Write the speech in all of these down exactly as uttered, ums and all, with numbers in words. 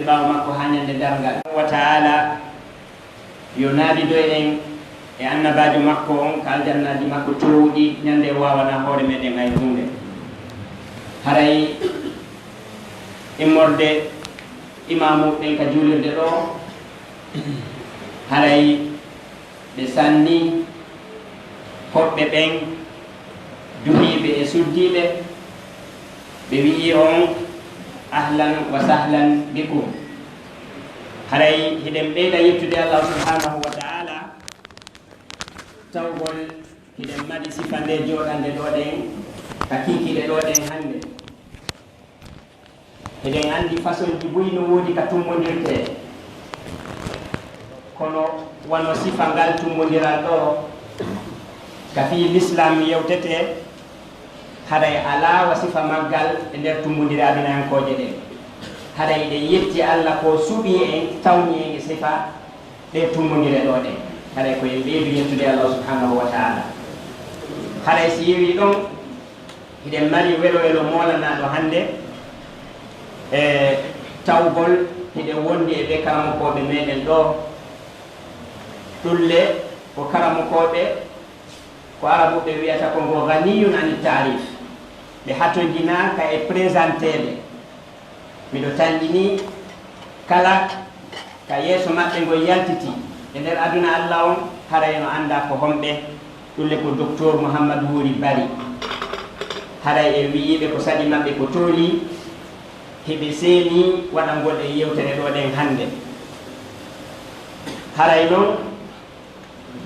ɓaawo makko haa ñande darngal. Wa ta'ala yo naadido en e annabaajo makko on ka aljannaaji makko toowuɗi, ñande o waawana hoore meɗen hay huunde. Haray immorde imaamu ɓen ka juulirde ɗo, haray ɓe sanni hoɓɓe ɓen, duhiiɓe e suddiiɓe, ɓe wi'i on, "Ahlan wa sahlan bikum." Haray hiɗen ɓeyda yettude Allahu subhanahu wa ta'ala, tawgol hiɗen mari sifa nde jooɗande ɗo ɗen, ka kiikiiɗe ɗo ɗen hannde. Eɗen anndi façonji buy no woodi ka tummbondirtee, kono wano sifa ngal tummbondiral ɗo, ka fii Lislaam yewtetee, haray alaa wa sifa maggal e nder tummbondiraaɓe nayankooje ɗen. Haray eɗen yetti Alla ko suɓi en, tawni en e sifa ɗe tummbondire ɗo ɗen. Haray ko en ɓeydu yettude Alla subhanahu wa ta'ala. Haray si yewii ɗon, hiɗen mari welo welo moolanaaɗo hannde, e tawgol hiɗen wondi e ɓe karamokooɓe meɗen ɗo. Ɗulle ko karamokooɓe, ko arabuɓe wi'ata ko ngo ganiyun ani taarif. Ɓe hatonjinaa ka e présenteede. Miɗo tanƴinii kala ka yeeso maɓɓe ngo yaltiti e nder aduna Alla on, haray no anndaa ko homɓe. Ɗulle ko Doktor Muhammad Wuri Bari. Haray en wi'iiɓe ko saɗi maɓɓe ko toolii, hiɓe seenii waɗangol e yewtere ɗo ɗen hannde. Haray non,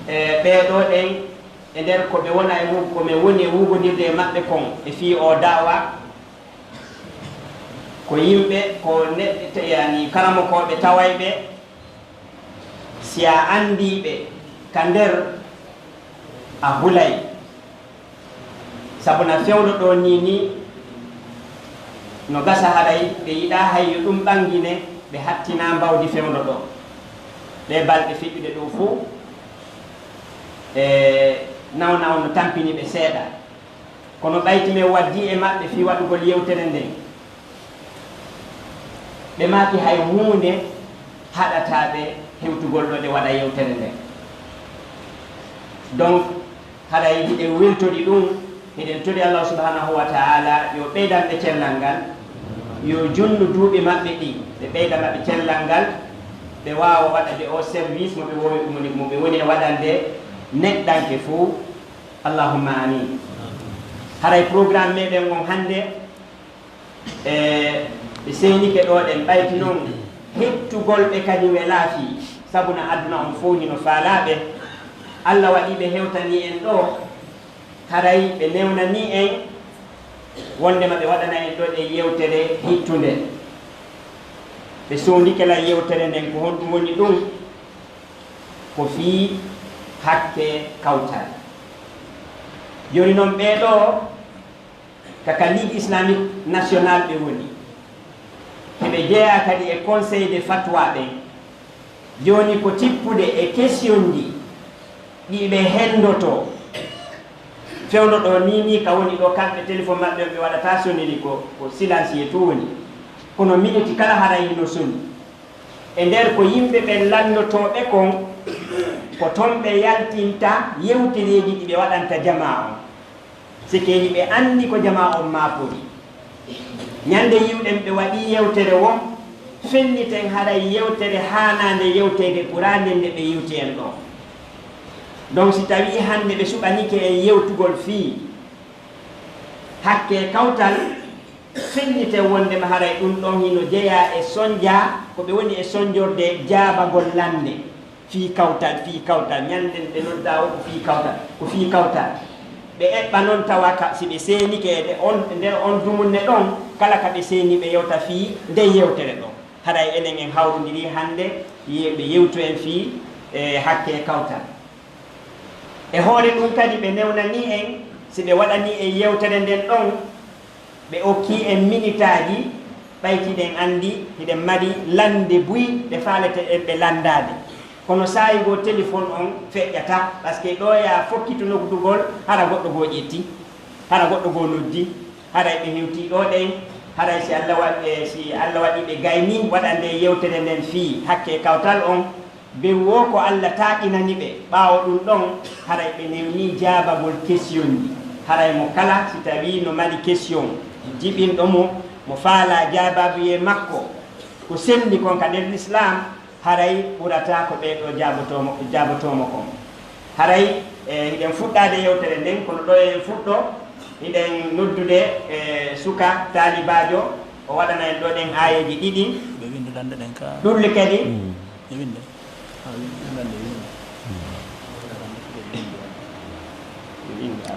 e ɓee ɗo ɗen, e nder ko ɓe wona e wu-, ko ɓe woni e wuugondirde e maɓɓe kon e fii o da'wa, ko yimɓe, ko neɗɗe, te-, yani, karamokooɓe tawayɓe, si a anndii ɓe ka nder, a hulay. Sabu na fewndo ɗo nii nii, no gasa haray ɓe yiɗaa hay yo ɗum ɓangine, ɓe hattinaa mbawdi fewndo ɗo. Ɗee balɗe feƴƴuɗe ɗo fof, e nawna on no tampini ɓe seeɗa. Kono ɓayti men waddii e maɓɓe fii waɗugol yewtere nden, ɓe maaki hay huunde haɗataa ɓe hewtugol ɗo ɓe waɗa yewtere nden. Donc, haray hiɗen weltori ɗum, hiɗen tori Allah subhanahu wa ta'ala yo ɓeydan ɓe cellal ngal, yo junnu duuɓi maɓɓe ɗi, ɓe ɓeyda maɓɓe cellal ngal, ɓe waawa waɗande o service mo ɓe wo-, mo, mo ɓe woni e waɗande neɗɗanke fof. Allahumma amin. Haray programme meɗen on hannde, e, ɓe seenike ɗo ɗen, ɓayti noon hettugol ɓe kadi welaa fii, sabu na aduna on fof hino faalaa ɓe. Allah waɗi ɓe hewtanii en ɗo, haray ɓe newnanii en wonndema ɓe waɗana en ɗo ɗe yewtere hittunde. Ɓe soondike lan yewtere nden, ko honɗum woni ɗum? Ko fii hakke kawtal. Jooni noon ɓee ɗoo, ka, ka Ligue Islamique Nationale ɓe woni. Heɓe jeyaa kadi e Conseil de Fatwa ɓen. Jooni ko tippude e question ji ɗi ɓe henndotoo. Fewndo ɗo nii nii ka woni ɗo, kamɓe téléphone maɓɓe on ɓe waɗataa sonnerie, ko, ko silencieux tun woni. Kono miniti kala haray hino soni. E nder ko yimɓe ɓen lanndotooɓe kon, ko ton ɓe yaltinta yewtereeji ɗi ɓe waɗanta jamaa on. Sike hiɓe anndi ko jamaa on maapori. Ñande yiwɗen ɓe waɗii yewtere won, fenniten haray yewtere haanaande yewteede ɓuraande nde ɓe yewti en ɗoo. Donc, si tawii hannde ɓe suɓanike en yewtugol fii hakke kawtal, fenniten wonndema haray ɗum ɗon hino jeyaa e sonjaa, ko ɓe woni e sonjorde jaabagol lannde. Fii kawtal, fii kawtal, ñannden ɓe noddaa o ko fii kawtal, ko fii kawtal. Ɓe eɓɓa non tawa ka, si ɓe seenike e ɓe on, nder on dumunne ɗon, kala ka ɓe seeni ɓe yewta fii nden yewtere ɗon. Haray enen en hawrondiri hannde, ye-, ɓe yewtu en fii, e, hakke kawtal. E hoore ɗum kadi ɓe newnanii en, si ɓe waɗanii en yewtere nden ɗon, ɓe okkii en minitaaji, ɓayti hiɗen anndi hiɗen mari lannde buy ɗe faaleten ɓe lanndaade. Kono saa'i goo téléphone on feƴƴataa, parce que ɗo yaa fokkitu noddugol, hara goɗɗo goo ƴetti, hara goɗɗo goo noddi, haray ɓe hewtii ɗo ɗen, Haray si Allah wa-, e, si Allah waɗi ɓe gayni waɗande yewtere nden fii hakke kawtal on, ɓe wo ko Allah taaƴinani ɓe. Ɓaawo ɗum ɗon, haray ɓe newni jaabagol kesiyonji. Haray mo kala, si tawii no mari kesiyon jibinɗo mo, mo faalaa jaabaabuye makko, ko senndi kon ka nder Lislaam, haray ɓurata ko ɓee ɗoo jaabotoo mo, jaabotoo mo kon. Haray, e, hiɗen fuɗɗaade yewtere nden, kono ɗo en fuɗɗo, hiɗen noddude, e, suka taalibaajo, o waɗana en ɗo ɗen aayeeji ɗiɗi. Ɓe winndu ɗanɗe ɗen ka. Ɗulle kadi. Mm. Ɓe winnde. Ah, win-, windande, windande.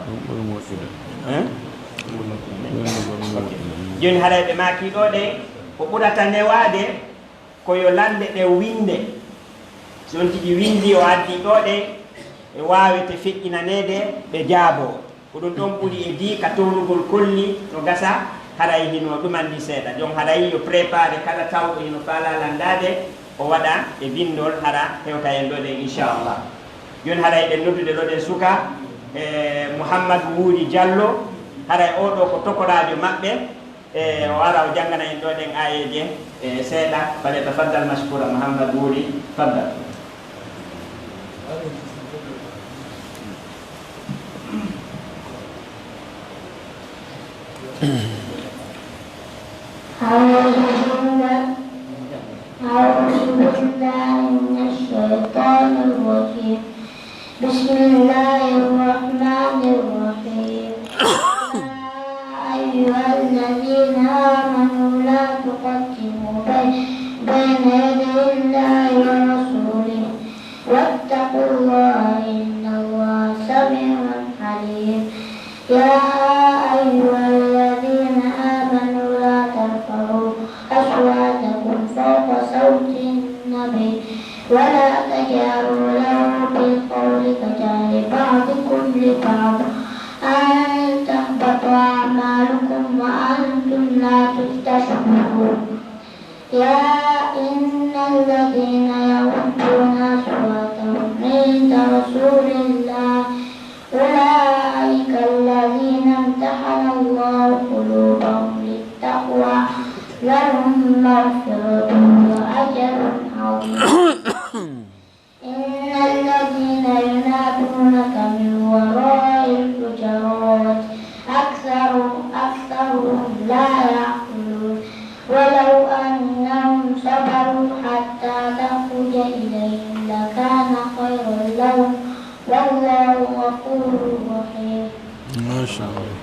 Ɗum ɓuri moƴƴude. Hein? Windugol ɗum moƴƴude. Jooni haray ɓe maaki ɗo ɗen, ko ɓurata newaade, ko yo lande ɗe winde. Si on tigi windi, o addi ɗo ɗe, e waawete feƴƴinaneede, ɓe jaabo. Ko ɗum ɗon ɓuri e dii ka townugol kolli no gasa, haray hino ɗumandi seeɗa. Jon haray yo préparé kala tawɗo hino faala landaade, o waɗa e bindol, hara hewta en ɗo ɗen, inchallah. Jon haray ɗen noddude ɗo ɗen suka, e, Mouhammad Wuuri Diallo, haray o ɗo ko tokoraajo maɓɓe. E, o ara o janngana en ɗo ɗen aayeeje, e, seeɗa. Falyatafaddal mashkura Mouhammad Wuuri, faddal. أعوذ بالله، أعوذ بالله من الشيطان الرجيم. بسم الله الرحمن الرحيم. يا أيها الذين آمنوا لا تقدموا بين، بين يدي الله ورسوله، واتقوا الله، إن الله سميع عليم. يا أيها الذين آمنوا لا ترفعوا أصواتكم فوق صوت النبي ولا تجهروا له بالقول كجهر بعضكم لبعض أن تحبط أعمالكم وأنتم لا تشعرون. يا، إن الذين يغضون أصواتهم عند رسول الله أولئك الذين امتحن الله قلوبهم للتقوى لهم مغفرة وأجر عظيم. إن الذين ينادونك من وراء الحجرات أكثر، أكثرهم لا يعقلون. ولو أنهم صبروا حتى تخرج إليهم لكان خيرا لهم. والله غفور رحيم. ما شاء الله.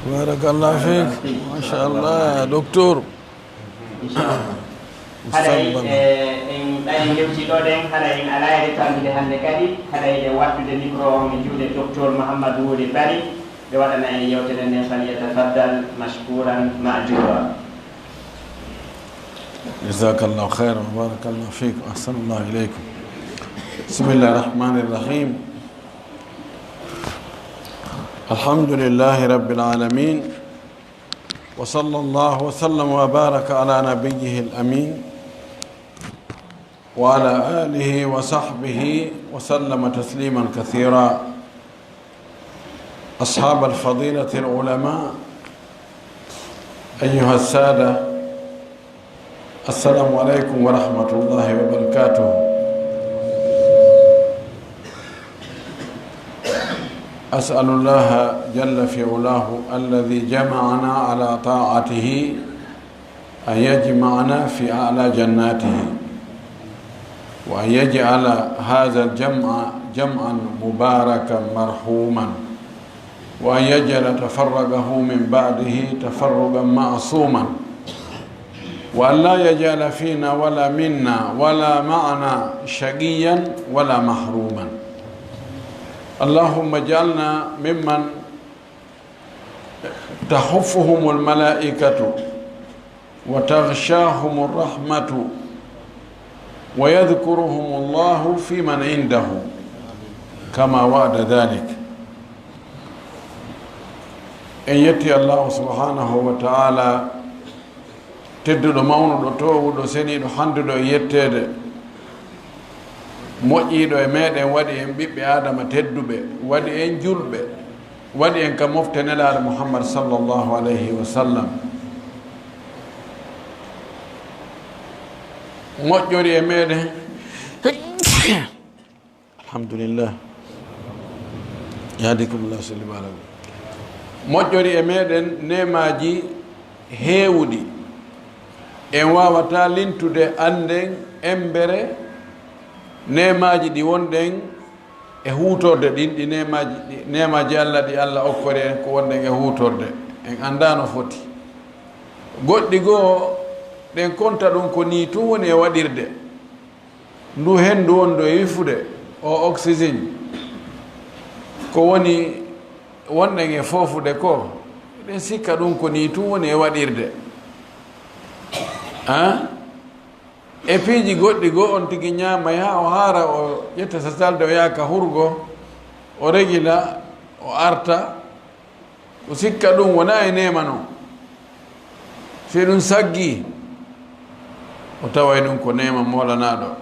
بارك الله فيك. ما شاء الله يا دكتور. Inchallah. Haɗay, eh, en, ɗay en yewtii ɗo ɗen, haɗay en alaa e retandude hannde kadi, haɗay eɗen wattude micro on e juuɗe Docteur Mouhammad Wuuri Bari, ɓe waɗana en yewtere nden, falyatafaddal mashkuran ma'jura. جزاك الله خيرا وبارك الله فيك وأحسن الله إليكم. بسم الله الرحمن الرحيم. الحمد لله رب العالمين. وصلى الله وسلم وبارك على نبيه الأمين وعلى آله وصحبه وسلم تسليما كثيرا. أصحاب الفضيلة العلماء، أيها السادة، السلام عليكم ورحمة الله وبركاته. أسأل الله جل في علاه الذي جمعنا على طاعته أن يجمعنا في أعلى جناته، وأن يجعل هذا الجمع جمعا مباركا مرحوما، وأن يجعل تفرقه من بعده تفرقا معصوما، وأن لا يجعل فينا ولا منا ولا معنا شقيا ولا محروما. اللهم اجعلنا ممن تحفهم الملائكة وتغشاهم الرحمة ويذكرهم الله فيمن عنده كما وعد ذلك. En yetti Allahu subhanahu wa ta'ala, tedduɗo, mawnuɗo, toowuɗo, seniiɗo, handuɗo e yetteede, moƴƴiiɗo e meeɗen, waɗi en ɓiɓɓe Aadama tedduɓe, waɗi en julɓe, waɗi en ka mofte Nelaaɗo Muhammad sallallahu alayhi wa sallam. Moƴƴori e meɗen. Alhamdulillah. Yahdikumullah, salli ala nabi. Moƴƴori e meɗen neemaaji heewuɗi. En waawata lintude annden embere neemaaji ɗi wonɗen e huutorde ɗin, ɗi neemaaji, ɗi neemaaji Allah ɗi Allah okkori en ko wonɗen e huutorde. En anndaa no foti. Goɗɗi goo, ɗen konta ɗum ko nii tun woni e waɗirde. Ndu henndu wondu e wifude, o oxygène, ko woni wonɗen e foofude ko, eɗen sikka ɗum ko nii tun woni e waɗirde. Hein? E piiji goɗɗi goo, on tigi ñaamay haa o haara, o ƴetta sasalde, o yaha ka hurgo, o regila, o arta, o sikka ɗum wonaa e neema non. Si ɗum saggii, o taway ɗum ko neema moolanaaɗo.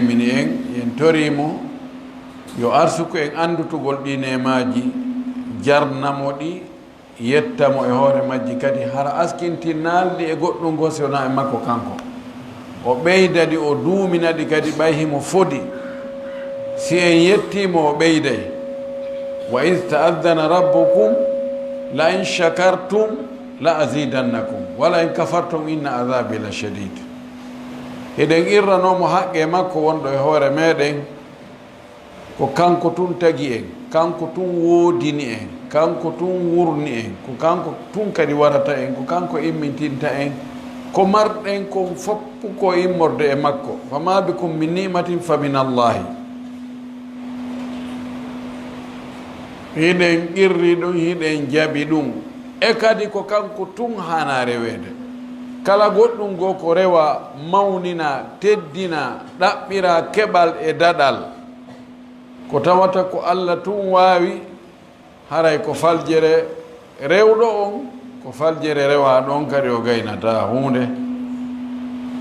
Mini en, en torii mo yo arsuku en anndutugol ɗii neemaaji, jarna mo ɗi, yetta mo e hoore majji kadi, hara askintinaa ɗi e goɗɗum goo si wonaa e makko kanko. O ɓeyda ɗi, o duumina ɗi kadi, ɓay himo fodi. Si en yettii mo, o ɓeyday. "Wa iz ta'azzana rabbukum la in shakartum la azidannakum, wa la in kafartum inna azabi la shadid." Hiɗen qirranoo mo haqqee makko wonɗo e hoore meɗen, ko kanko tun tagi en, kanko tun woodini en, kanko tun wurni en, ko kanko tun kadi warata en, ko kanko immintinta en, ko marɗen kon fof ko immorde e makko. "Fa ma bikum min ni'matin fa min Allahi." Hiɗen qirri ɗum, hiɗen jaɓi ɗum. E kadi ko kanko tun haanaa reweede. Kala goɗɗum goo ko rewa, mawnina, teddina, ɗaɓɓira keɓal e daɗal. Ko tawata ko Allah tun waawi, haray ko faljere rewɗo on, ko faljere rewaaɗo on kadi o gaynataa huunde.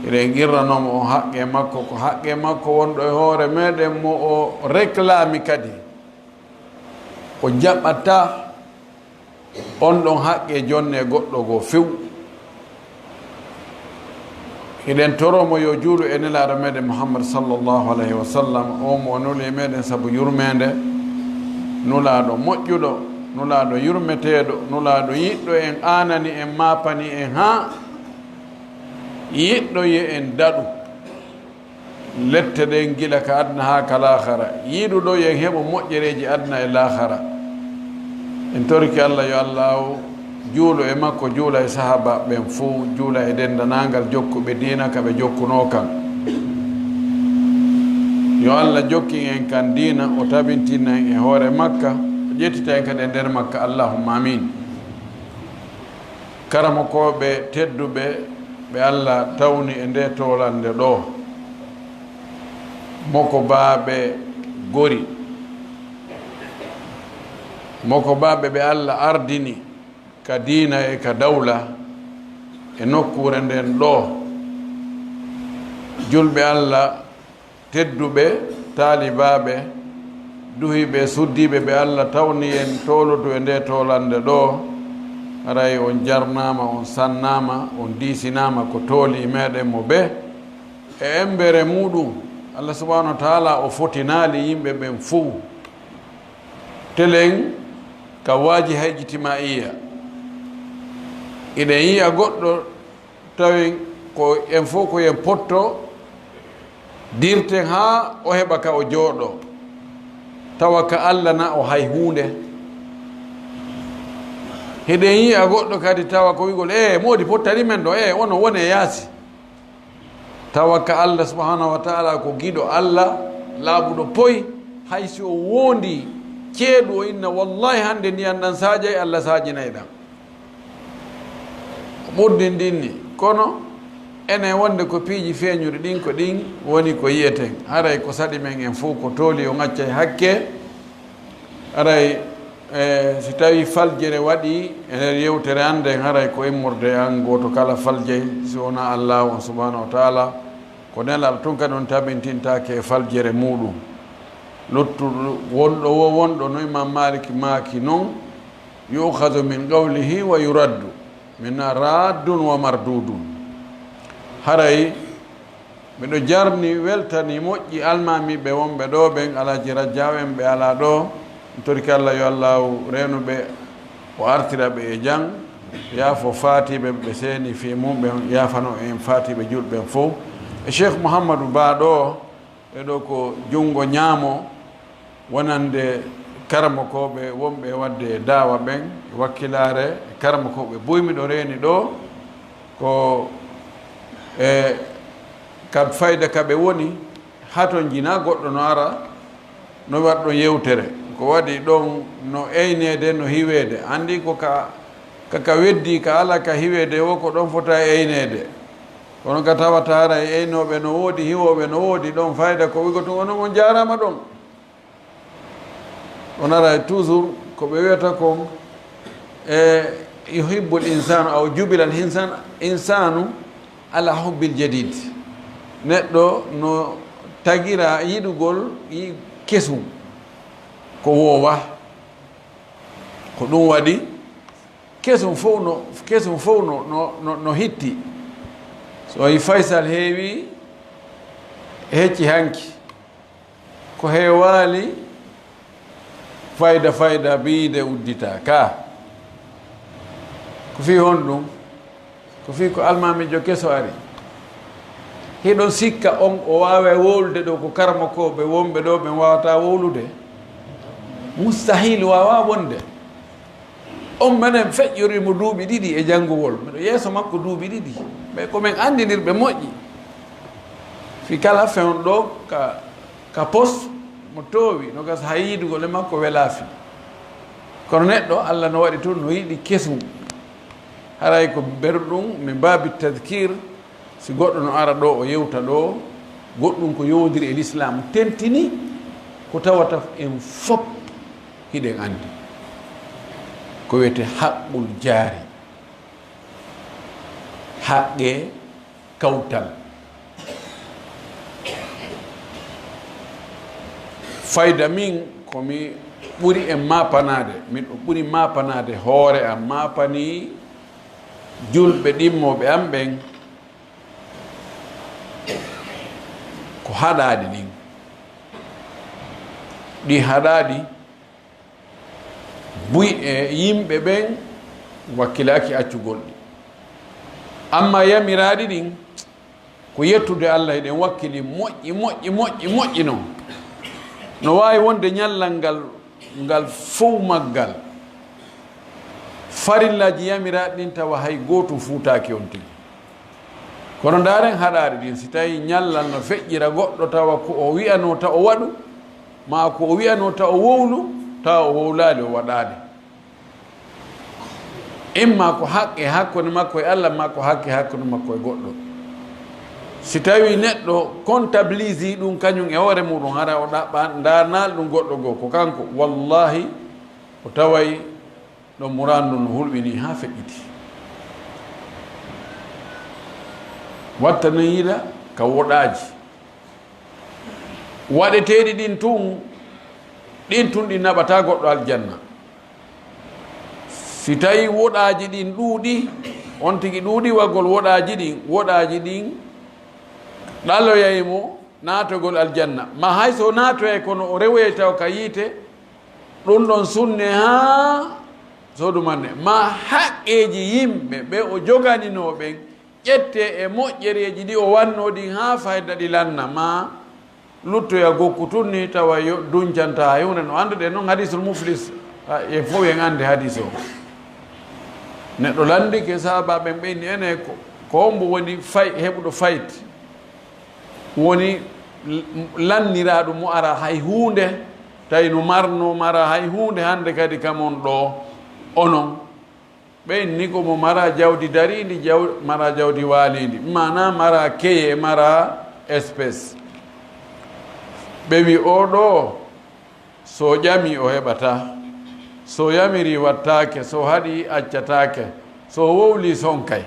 Hiɗen qirranoo mo on haqqee makko, ko haqqee makko wonɗo e hoore meɗen mo o reklaami kadi. O jaɓataa on ɗon haqqee jonne goɗɗo goo few. Hiɗen toroo mo yo juulu e Nelaaɗo meɗen Muhammad sallallahu alayhi wa sallam, o mo o nuli meɗen sabu yurmeende, Nulaaɗo moƴƴuɗo, Nulaaɗo yurmeteeɗo, Nulaaɗo yiɗɗo en, aanani en, maapani en haa yiɗɗo yo en daɗu lette ɗen gila ka aduna haa ka laakara. Yiɗuɗo yo en heɓu moƴƴereeji aduna e laakara. En torike Allah yo Allah o juulu e makko, juula e sahaabaaɓe ɓen fow, juula e denndaangal jokkuɓe diina ka ɓe jokkunoo kan. Yo Allah jokkin en kan diina, o tabintina en e hoore makka, o ƴettita en kadi e nder makka. Allahumma amin. Karamokooɓe tedduɓe ɓe Allah tawni e ndee toolannde ɗoo, mokobaaɓe gori, mokobaaɓe ɓe Allah ardini ka diina e ka dawla e nokkuure nden ɗoo, julɓe Allah tedduɓe, taalibaaɓe, duhiiɓe, suddiiɓe ɓe Allah tawni en tooludu e ndee toolannde ɗoo, haray on jarnaama, on sannaama, on diisinaama ko tooli meɗen mo ɓe e embere muuɗum. Allah subhanahu wa taala o fotinaali yimɓe ɓen fow. Telen ka waajiha ijtimaiya, iɗen yi'a goɗɗo tawi ko en fof ko en potto dirten haa o heɓa ka o jooɗo, tawa ka Allah na o hay huunde. Hiɗen yi'a goɗɗo kadi tawa ko wi'gol, "E moodi pottani men ɗo, e ono wone yaasi." Tawa ka Allah subhanahu wa taala ko giɗo Allah, laaɓuɗo poy, hay si o wondi ceeɗu o inna, "Wallahi hannde ndiyan ɗan saajay, Allah saajinay ɗan." Ɓurdin ɗin ni. Kono enen wonde ko piiji feeñuɗi ɗin, ko ɗin woni ko yi'eten. Haray ko saɗi men en fof ko tooli o ŋaccay hakke. Haray, e, si tawi faljere waɗi e nder yewtere an nden, haray ko immorde e an gooto kala faljay, si wonaa Allah on subhanahu wa taala. Ko nelal tun kadi on tabintintaake e faljere muuɗum. Luttuɗo wonɗo wo wonɗo no Imam Malik maaki non, "Yu'khadhu min qawlihi wa yuraddu, min raddun wa mardudun." Haray miɗo jarni, weltani, moƴƴi almaamiiɓe wonɓe ɗoo ɓen, Alhaji Rajjaaw en ɓe alaa ɗoo. Mi torike Alla yo Allaahu reenu ɓe, o artira ɓe e jam, yaafo faatiiɓe ɓe seeni fii mum ɓen, yaafano en faatiiɓe julɓe ɓen fow. E Cheikh Mouhamadou Ba ɗoo, ɓee ɗoo ko junngo ñaamo wonande karamokooɓe wonɓe e waɗde daawa ɓen, e wakkilaare e karamokooɓe buy miɗo reeni ɗoo, ko e ka fayda ka ɓe woni, hatonjina goɗɗo no ara, no waɗa ɗon yewtere. Ko waɗi ɗon no eyneede, no hiweede. Anndi ko ka, ka, ka weddi, ka ala ka hiweede, wo ko ɗon fota eyneede. Kono ka tawata haray eynooɓe no woodi, hiwooɓe no woodi, ɗon fayda ko wigo tun, onon on jaaraama ɗon. On ara toujours ko ɓe wiyata kon, e, yuhibbul insanu aw jubilal hinsan-, insanu ala hubbil jadid. Neɗɗo no tagira yiɗugol yi-, kesum ko woowa. Ko ɗum waɗi kesum fof no, kesum fof no, no, no, no hitti. So yi Faysal heewi, hecci hanki. Ko heewaali fayda, fayda biyde uddita ka. Ko fii honɗum? Ko fii ko almaamiijo keso ari. Hiɗon sikka on o waaway wowlude ɗo ko karamokooɓe wonɓe ɗo ɓen waawata wowlude? Mustahil, waawaa wonde. On menen feƴƴori mo duuɓi ɗiɗi e janngugol. Miɗo yeeso makko duuɓi ɗiɗi. Ɓe ko men anndinirɓe moƴƴi. Fii kala fewndo ɗo ka, ka pos mo toowi, no gasa hay yiidugol e makko welaa fii. Kono neɗɗo, Alla no waɗi tun no yiɗi kesum. Haray ko berɗum, min baabi tadkir, si goɗɗo no ara ɗo, o yewta ɗo, goɗɗum ko yowondiri e Lislaam tentini, ko tawata en fop hiɗen anndi. Ko wiyetee haqqul jaari, haqqe kawtal. Fayda min ko mi ɓuri en maapanaade, miɗo ɓuri maapanaade hoore am, maapanii julɓe ɗimmooɓe am ɓen, ko haɗaaɗi ɗin. Ɗi haɗaaɗi buy e yimɓe ɓen wakkilaaki accugol ɗi. Ammaa yamiraaɗi ɗin, ko yettude Alla, hiɗen wakkili moƴƴi, moƴƴi, moƴƴi, moƴƴi non. No waawi wonde ñallal ngal, ngal fow maggal, farillaaji yamiraaɗi ɗin tawa hay gootum fuutaaki on tigi. Kono ndaaren haɗaaɗi ɗin, si tawii ñallal no feƴƴira goɗɗo tawa ko o wi'anoo ta o waɗu, maa ko o wi'anoo ta o wowlu, tawa o wowlaali o waɗaali. Imma ko haqqe hakkunde makko e Alla, maa ko haqqe hakkunde makko e goɗɗo. Si tawii neɗɗo comptabilisii ɗum kañum e hoore muɗum, hara o ɗaɓɓa, ndaarnaali ɗum goɗɗo goo, ko kanko, wallaahi, o taway ɗon muraadu ndun no hulɓinii haa feƴƴiti. Watta non yiɗa ka woɗaaji. Waɗeteeɗi ɗin tun, ɗin tun ɗi naɓataa goɗɗo aljanna. Si tawii woɗaaji ɗin ɗuuɗi, on tigi ɗuuɗi waggol woɗaaji ɗin, woɗaaji ɗin ɗaloyay mo naatogol aljanna. Ma hay so naatoyay, kono o rewoyay taw ka yiite, ɗun ɗon sunne haa sodumanne. Ma haqqeeji yimɓe ɓe o joganinoo ɓen, ƴettee e moƴƴereeji ɗi o wannoo ɗin haa fayda ɗi lanna, ma luttoya gokku tun ni tawa yo duncanta hay huunde. No annduɗen non hadiisul muflis, a, en fow en anndi hadiis o. Neɗɗo lanndike sahaabaaɓe ɓen, ɓe inni, ene ko, ko hombo woni fay-, heɓuɗo fayit? Woni l-, lanniraaɗo mo ara hay huunde, tawi no marnoo mara hay huunde hannde kadi kam on ɗo, onon. Ɓe inni ko mo mara jawdi dariindi, jaw-, mara jawdi waaliindi, maanaa mara keye, mara espèce. Ɓe wi, "Oo ɗoo, so ƴamii o heɓataa, so yamirii wattaake, so haɗii accataake, so wowlii sonkay."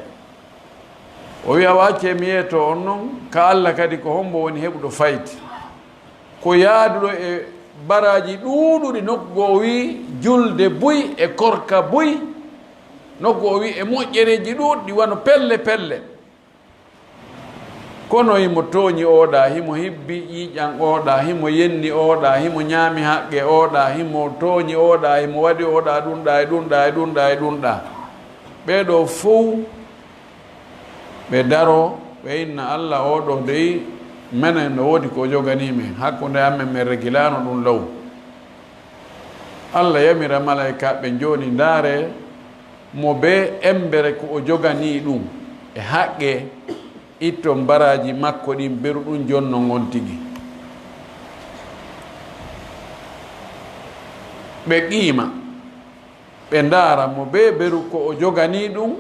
O wi, "Awa accee mi yeeto on non, ka Alla kadi ko hombo woni heɓuɗo fayti?" Ko yaaduɗo e baraaji ɗuuɗuɗi, nokku goo o wi'i julde buy e korka buy, nokku goo o wi'i e moƴƴereeji ɗuuɗɗi wano pelle pelle. Kono himo tooñi ooɗa, himo hibbi ƴiiƴan ooɗa, himo yenni ooɗa, himo ñaami haqqe ooɗa, himo tooñi ooɗa, himo waɗi ooɗa ɗun ɗa e ɗun ɗa e ɗun ɗa e ɗun ɗa. Ɓee ɗoo fow ɓe daroo, ɓe inna Alla, oo ɗoo dey, menen no woodi ko o joganii men, hakkunde amen men regilaano ɗun law. Alla yamira malaykaaɓe ɓen, jooni ndaaree mo bee emmbere ko o joganii ɗun e haqqe, itton baraaji makko ɗin, beru ɗun jonnon on tigi. Ɓe qiima, ɓe ndaara mo bee beru ko o joganii ɗun,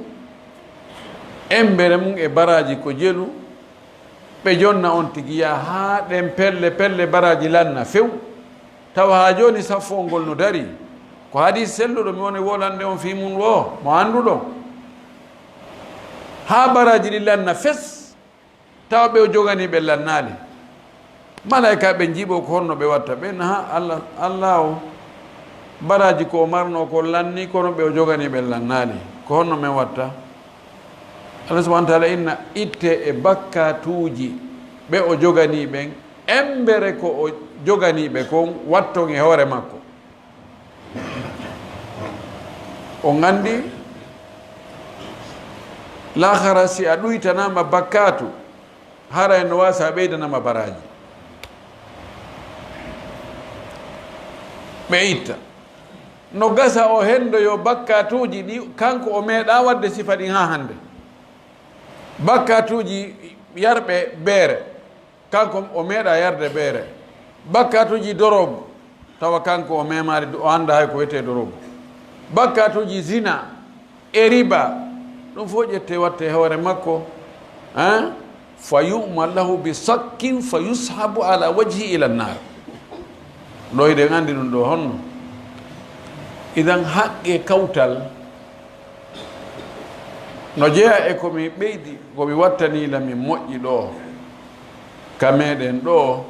emmbere mun e baraaji ko jelu, ɓe jonna on tigi, yaa haa ɗen pelle pelle baraaji lanna few. Tawa haa jooni saffowol ngol no darii. Ko hadiis selluɗo mi woni wolande on fii mun woo, mo annduɗon. Haa baraaji ɗin lanna fes, tawa ɓe o joganii ɓen lannaali. Malaykaaɓe ɓen jiiɓoo ko honno ɓe watta. Ɓen, haa Alla, Alla o, baraaji ko o marnoo kon lannii, kono ɓe o joganii ɓen lannaali. Ko honno men watta? Alla subhaanahu wa taala inna, ittee e bakkaatuuji ɓe o joganii ɓen, emmbere ko o joganii ɓe kon, watton e hoore makko. On anndi, laahara, si a ɗuytanaama bakkaatu, haray no waasa ɓeydanama baraaji. Ɓe itta. No gasa o henndoyoo bakkaatuuji ɗi kanko o meeɗaa waɗde sifa ɗin haa hannde. Bakkaatuuji yarɓe beere, kanko o meeɗaa yarde beere. Bakkaatuuji dorogu, tawa kanko o meemaali, o anndaa hay ko wiyetee dorogu. Bakkaatuuji zina, e riba, ɗum fof ƴettee wattee hoore makko, hein? Fa yu'mar lahu bi sakkin fa yushabu ala wajhi ila nnar. Ɗo hiɗen anndi ɗum ɗo honno? Idan haqqe kawtal no jeyaa e ko mi ɓeydi, ko mi wattanii la min moƴƴi ɗo, ka meɗen ɗo,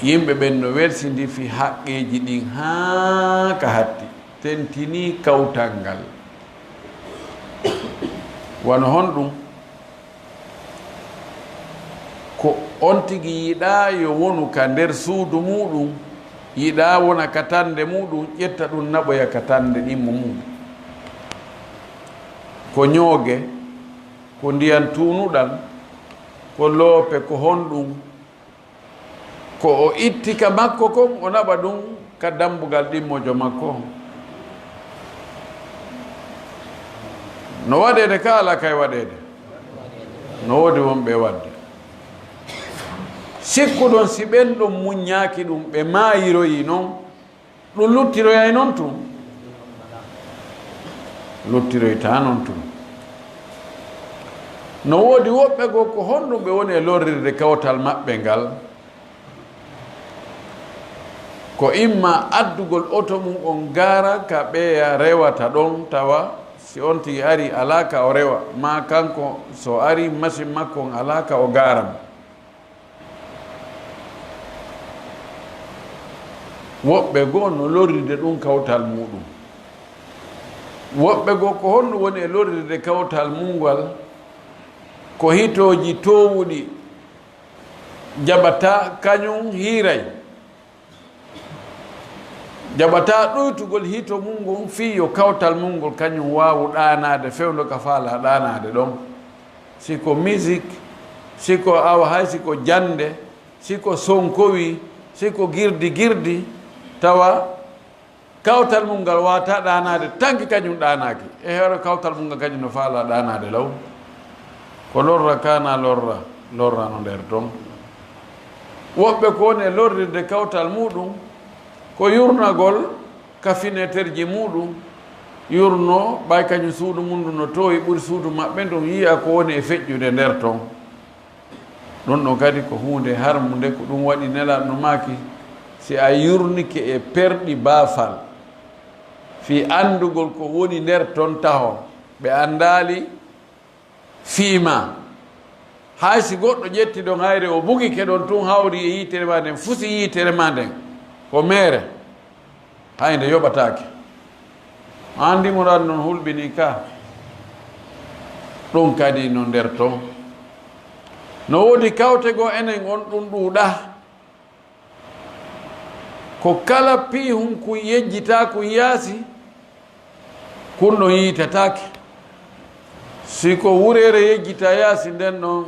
yimɓe ɓen no welsindi fii haqqeeji ɗin haa ka hatti, tentinii kawtal ngal. Wano honɗum? Ko on tigi yiɗaa yo wonu ka nder suudu muuɗum, yiɗaa wona ka tannde muuɗum, ƴetta ɗum naɓoya ka tannde ɗimmo mum. Ko ñooge, ko ndiyan tuunuɗan, ko loope, ko honɗum? Ko o itti ka makko kon, o naɓa ɗum ka dambugal ɗimmojo makko. No waɗeede ka alaa kay waɗeede? No woodi wonɓe waɗde. Sikkuɗon si ɓen ɗon muññaaki ɗum, ɓe maayiroyi non, ɗum luttiroyay non tun? Luttiroytaa non tun. No woodi woɓɓe goo, ko honɗum ɓe woni e lorrirde kawtal maɓɓe ngal? Ko imma addugol oto mum on gaara ka ɓeya rewata ɗon, tawa si on tigi ari alaa ka o rewa, maa kanko so ari masin makko on alaa ka o gaara mo. Woɓɓe goo no lorrirde ɗum kawtal muuɗum. Woɓɓe goo, ko honɗum woni e lorrirde kawtal mum ngal? Ko hitooji toowuɗi jaɓata kañum hiiray. Jaɓata ɗuytugol hito mum ngun fii yo kawtal mum ngol kañum waawu ɗaanaade fewndo ka faalaa ɗaanaade ɗon. Si ko misik, si ko awa hay si ko jannde, si ko sonkowi, si ko girdi girdi, tawa kawtal mum ngal waawataa ɗaanaade, tanki kañum ɗaanaaki. E heewre kawtal mum ngal kañum no faalaa ɗaanaade law. Ko lorra kaana lorra, lorra no nder ton. Woɓɓe ko woni e lorrirde kawtal muuɗum, ko yurnagol ka fineterji muuɗum, yurno, ɓay kañum suudu mum ndu no toowi ɓuri suudu maɓɓe ndun, yi'a ko woni e feƴƴude nder ton. Ɗum ɗon kadi ko huunde harmunde, ko ɗum waɗi Nelaaɗo no maaki, si a yurnike e perɗi baafal, fii anndugol ko woni nder ton taho, ɓe anndaali fii maa. Hay si goɗɗo ƴetti ɗon hayre, o bugike ɗon tun, hawri e yiitere maa nden, fusi yiitere maa nden, ko meere. Hay nde yoɓataake. Anndi murad non hulɓinii ka. Ɗum kadi no nder ton. No woodi kawte goo enen on ɗum ɗuuɗaa. Ko kala piihun kun yejjitaa kun yaasi, kun ɗon yiitataake. Si ko wureere yejjitaa yaasi nden non,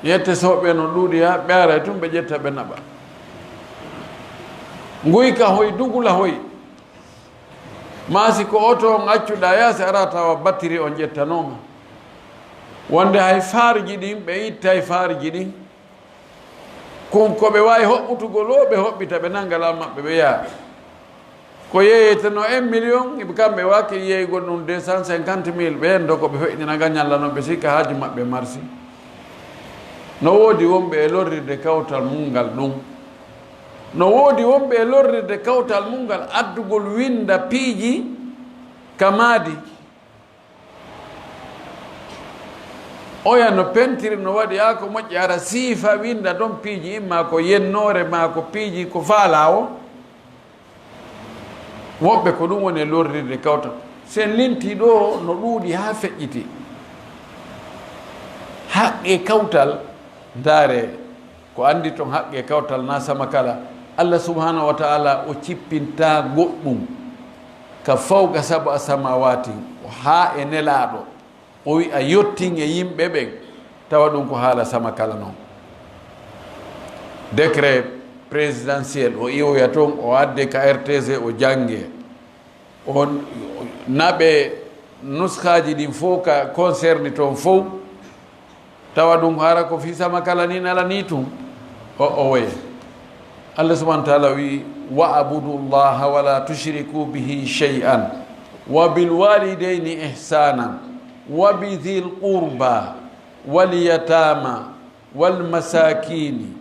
yette soɓe no ɗuuɗi haa ɓe aray tun ɓe ƴetta ɓe naɓa. Nguyka hoy, dugula hoy. Maa si ko oto on accuɗaa yaasi, araa tawa battiri on ƴettanooma. Wonde hay faarji ɗin, ɓe ittay faarji ɗin. Kun ko ɓe waawi hoɓɓutugol woo, ɓe hoɓɓita, ɓe nanga laamu maɓɓe, ɓe yaha. Ko yeeyetenoo un million, kamɓe waaki yeeyugol ɗum deux cent cinquante mille, ɓe hendo ko ɓe feƴƴina ga ñalla non, ɓe sikka haaju maɓɓe marsi. No woodi wonɓe e lorrirde kawtal mun ngal ɗum. No woodi wonɓe e lorrirde kawtal mun ngal addugol winda piiji ka maadi. Oya no pentiri, no waɗi, aa ko moƴƴi, ara siifa winda ɗon piiji, imma ko yennoore, maa ko piiji ko faalaa o. Woɓɓe ko ɗum woni e lorrirde kawtal. Si en lintii ɗoo, no ɗuuɗi haa feƴƴiti. Haqqe kawtal, ndaare, ko anndi ton haqqe kawtal na sama kala. Allah subhanahu wa ta'ala o cippintaa goɗɗum ka fawqa sab'a samawati, haa e Nelaaɗo. O wi'a yottin e yimɓe ɓen, tawa ɗum ko haala sama kala non. Décret présidentiel o iwoya ton, o adde ka R T C, o jannge. On naɓe nuskaaji ɗin fow ka concerné ton fow, tawa ɗum hara ko fii sama kala ni nala ni tun. O, o woye. Allah subhanahu wa ta'ala wi, "Wa abudu Allaha wa la tushriku bihi shay'an, wa bil walidayni ihsanan, wa bi dhil qurba, wal yatama, wal masakini,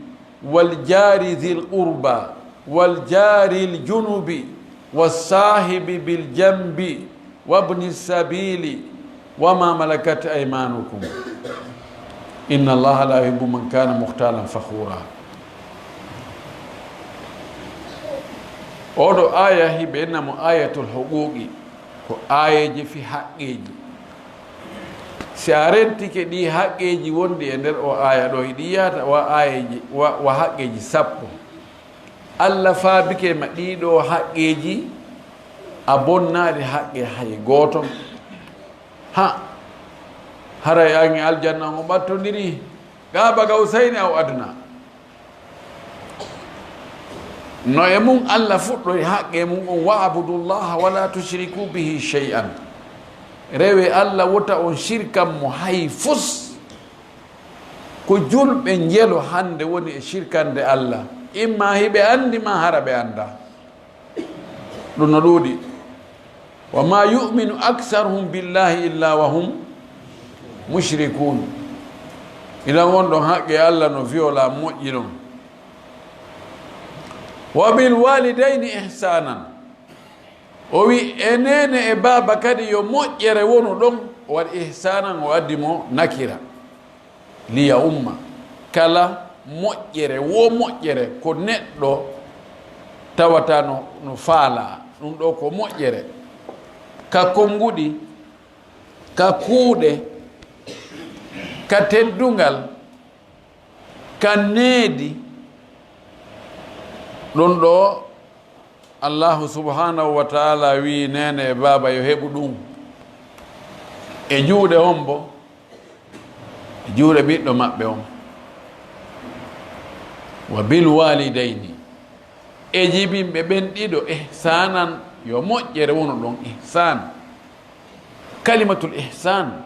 wal jari dhil qurba, wal jari al junubi, was sahibi bil janbi, wa ibni sabili, wa ma malakat aymanukum. Inna Allaha la yuhibbu man kana mukhtalan fakhura." Oɗo aya hiɓe namo ayatul huquqi, ko ayeje fi haqqeji. Si a rentike ɗi haqqeji wonɗi e nder o aya ɗo, hiɗi yahata wa ayeji, wa, wa haqqeji sappo. Allah faabike ma ɗiɗo haqqeji, a bonnaali haqqe hay gooto. Ha, haray an e aljanna on ɓattondiri, qaaba qawsayni aw adna. No e mun Allah fuɗɗori haqqe mun on, "Wa abudullaha wa la tushriku bihi shay'an." Rewe Allah wota on shirkan mo hay fus. Ko julɓe njelo hande woni e shirkande Allah. Imma hiɓe andi ma hara ɓe anda. Ɗum no ɗuuɗi. "Wa ma yu'minu aksaruhum billahi illa wa hum mushrikun." Idan won ɗon haqqe Allah no viola moƴƴi ɗon. "Wa bil walidayni ihsanan." O wi e nene e baaba kadi yo moƴƴere wonu ɗon. O waɗi ihsanan, o addi mo nakira. Liya umma. Kala moƴƴere, wo moƴƴere ko neɗɗo tawata no, no faala. Ɗum ɗo ko moƴƴere. Ka konnguɗi, ka kuuɗe, ka teddungal, ka needi. Ɗum ɗo Allahu subhanahu wa ta'ala wi'i neene e baaba yo heɓu ɗum. E juuɗe hombo? E juuɗe ɓiɗɗo maɓɓe on. "Wa bil walidayni." E jibinɓe ɓen ɗiɗo ihsanan, yo moƴƴere wonu ɗon, ihsan. Kalimatul ihsan,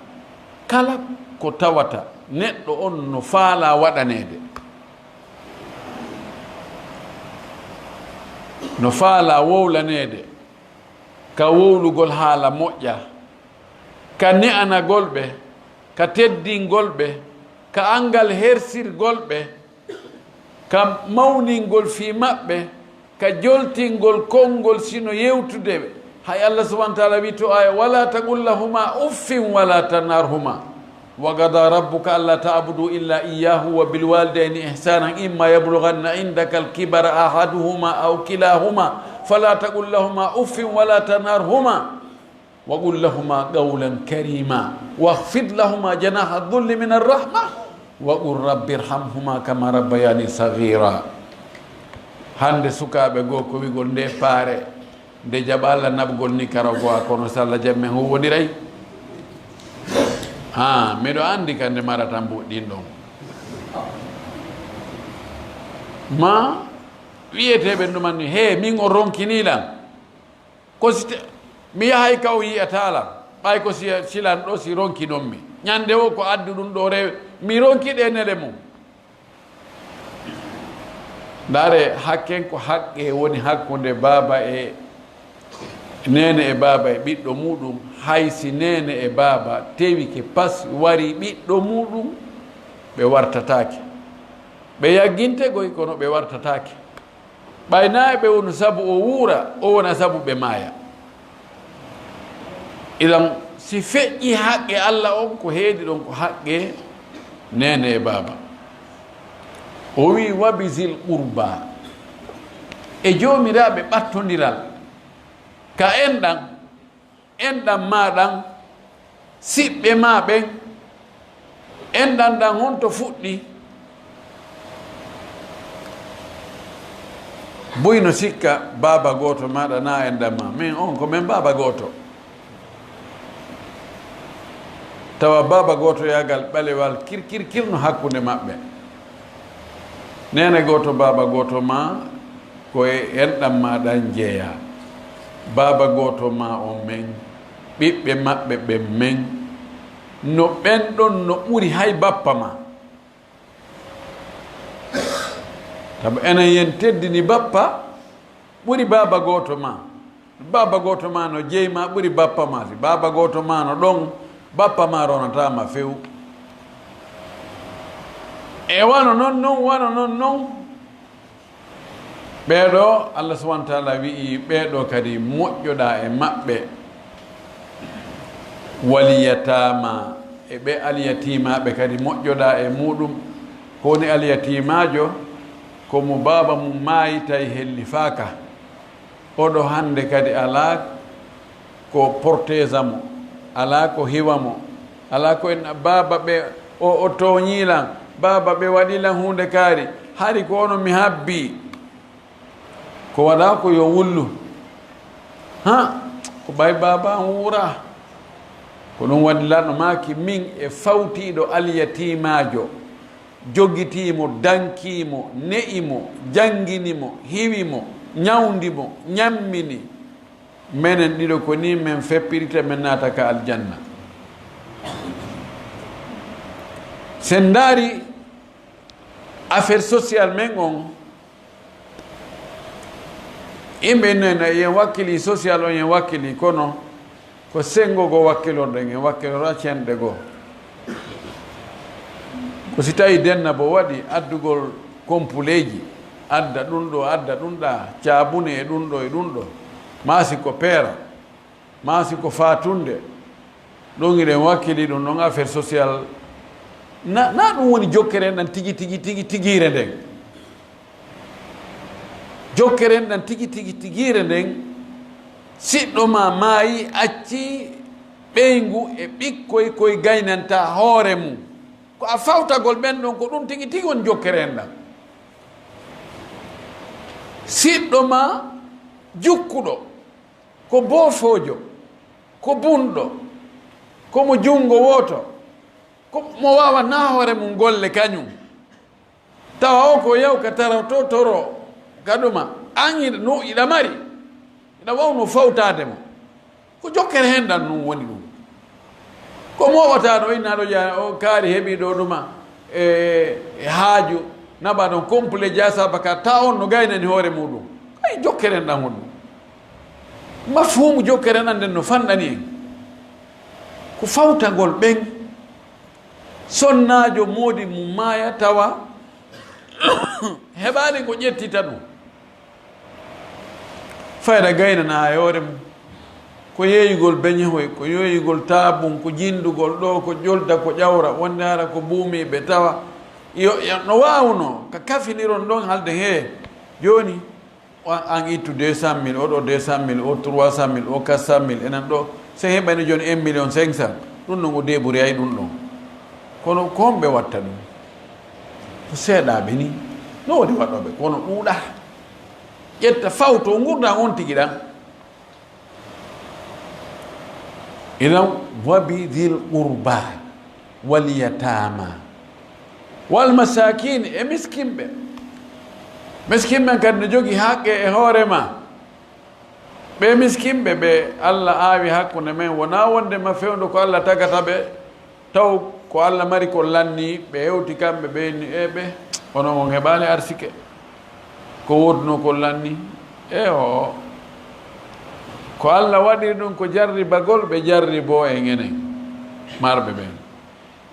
kala ko tawata neɗɗo on no faalaa waɗaneede, no faalaa wowlaneede, ka wowlugol haala moƴƴa, ka ne'anagol ɓe, ka teddingol ɓe, ka anngal hersirgol ɓe, ka mawningol fii maɓɓe, ka joltingol konngol sino yewtude ɓe. Hay Allah subhanahu wa ta'ala wi to aya, "Wala taqul lahuma uffin wala tanharhuma. Wa qada rabbuka alla ta'budu illa iyyahu wa bil walidayni ihsanan imma yablughanna indaka al kibara ahaduhuma aw kilahuma fala taqul lahuma uffin wala tanharhuma." وقل لهما قولا كريما واخفض لهما جناح الذل من الرحمة وقل رب ارحمهما كما ربياني صغيرا. Hannde sukaaɓe goo ko wi'gol nde paare, nde jaɓa Allah naɓgol ni kara goo, a kono so Allah jaɓi men huwwondiray. Ha, miɗo anndi ka nde marata mbuuɗi ɗin ɗon. Ma wi'ete ɓen ɗuman ni, "He, min on ronkinii lan." Ko si te-, mi yahay ka o yi'ataa lan, ɓay ko si, si lan ɗo si ronki non mi. Ñande o ko addu ɗum ɗo rewe, mi ronki ɗe nele mum. Ndaare, hakken ko haqqe woni hakkunde baaba e neene e baaba e ɓiɗɗo muɗum, hay si neene e baaba tewike pas wari ɓiɗɗo muɗum, ɓe wartataake. Ɓe yagginte goy, kono ɓe wartataake. Ɓay naa e ɓe wonu sabu o wuura, o wona sabu ɓe maaya. Idan, si feƴƴi haqqe Alla on, ko heedi ɗon ko haqqe neene e baaba. O wi'i, "Wa bizil qurba." E joomiraaɓe ɓattondiral, ka enɗan, enɗan maa ɗan, siɓɓe maa ɓen, enɗan ɗan honto fuɗɗi? Buy no sikka baaba gooto maaɗa naa enɗan maa. Min on ko men baaba gooto. Tawa baaba gootoyaagal ɓalewal kirkirkir no hakkunde maɓɓe. Neene gooto, baaba gooto maa ko e enɗan maa ɗan jeyaa. Baaba gooto maa on men, ɓiɓɓe maɓɓe ɓen men, no ɓen ɗon no ɓuri hay bappa maa. Sabu enen yen teddini bappa ɓuri baaba gooto maa. Baaba gooto maa no jeyi maa ɓuri bappa maa. Si baaba gooto maa no ɗon, bappa maa ronataa ma few. E wano non non, wano non non. Ɓee ɗoo, Allah subhanahu wa ta'ala wi'i, ɓee ɗoo kadi moƴƴoɗaa e maɓɓe. Wal yataama, e ɓe alyatiimaaɓe kadi moƴƴoɗaa e muɗum. Ko woni alyatiimaajo? Ko mo baaba mum maayi tawi hellifaaka. Oɗo hannde kadi alaa ko portesa mo, alaa ko hiwa mo, alaa ko en baaba ɓe o, o tooñii lan, baaba ɓe waɗii lan huunde kaari, hari ko ono mi habbii. Ko waɗaa ko yo wullu. Ha, ko ɓay baaba an wuuraa. Ko ɗum waɗi lanɗo maaki min e fawtiiɗo alyatiimaajo. Jogitii mo, dankii mo, ne'i mo, janngini mo, hiwi mo, ñawndi mo, ñammini. Menen ɗiɗo ko nii men feppirta, men naata ka aljanna. Sen ndaari affaire social men on, yimɓe nena yen wakkili social on, yen wakkili, kono ko senngo goo wakkilorɗen, en wakkilora cenɗe goo. Ko si tawi denna bo waɗi addugol kompuleeji, adda ɗum ɗo, adda ɗum ɗa, caabune e ɗum ɗo e ɗum ɗo, maa si ko peera, maa si ko faatunde, ɗum hiɗen wakkili ɗum ɗon affaire social. Na, na ɗum woni jokkere en ɗan tigi, tigi, tigi, tigiire nden. Jokkere en ɗan tigi, tigi, tigiire nden, siɗɗo ma maayi, acci ɓeyngu e ɓikkoy koy gaynanta hoore mum. Ko a fawtagol ɓen ɗon, ko ɗum tigi, tigi woni jokkere en ɗan. Siɗɗo ma jukkuɗo, ko boofoojo, ko bunɗo, ko mo junngo wooto, ko mo waawa na hoore mum golle kañum. Tawa o ko yaw ka tara to toro ka ɗuma, an hiɗa no, hiɗa mari, hiɗa wawno fawtaade mo. Ko jokkere hen ɗan ɗum woni ɗum. Ko mooɓataa ɗo inna ɗo jaa, o kaari heɓi ɗo ɗuma, e, e haaju, naɓa ɗon complet jaa saba ka ta on no gaynani hoore muɗum. Kay jokkere ɗan woni ɗum. Mafhumu jokkere ɗan nden no fanɗani en. Ko fawtagol ɓen. Sonnaajo moodi mum maaya tawa heɓaali ko ƴettita ɗum. Fayda gaynana e hoore mum. Ko yeeyugol beñehoy, ko yeeyugol taabun, ko jindugol ɗo, ko ƴolda, ko ƴawra, wonde hara ko buumiiɓe tawa. Yo, yo, no waawno, ka kafiniron ɗon halde hee. Jooni, o, an ittu deux cent mille, o ɗo deux cent mille, o trois cent mille, o quatre cent mille, enen ɗo, Sen heɓani jooni un million cinq cent, ɗum ɗon o débrouillay ɗum ɗon. Kono ko honɓe watta ɗum? Ko seeɗaaɓe ni. No woodi waɗooɓe, kono ɗuuɗaa. Ƴetta fawto ngurndan on tigi ɗan. Idan, wa bi dhil qurba wal yatama wal masakin, e miskinɓe. Miskinɓe kadi no jogii haqqe e hoore ma. Ɓe miskinɓe ɓe Alla aawi hakkunde men, wonaa wonde ma fewndo ko Alla tagata ɓe, taw ko Alla mari ko lanni ɓe, hewti kamɓe ɓe ni e ɓe, kono on heɓaali arsike. Ko woodunoo ko lanni e o, ko Alla waɗiri ɗum ko jarribagol, ɓe jarriboo en enen marɓe ɓen.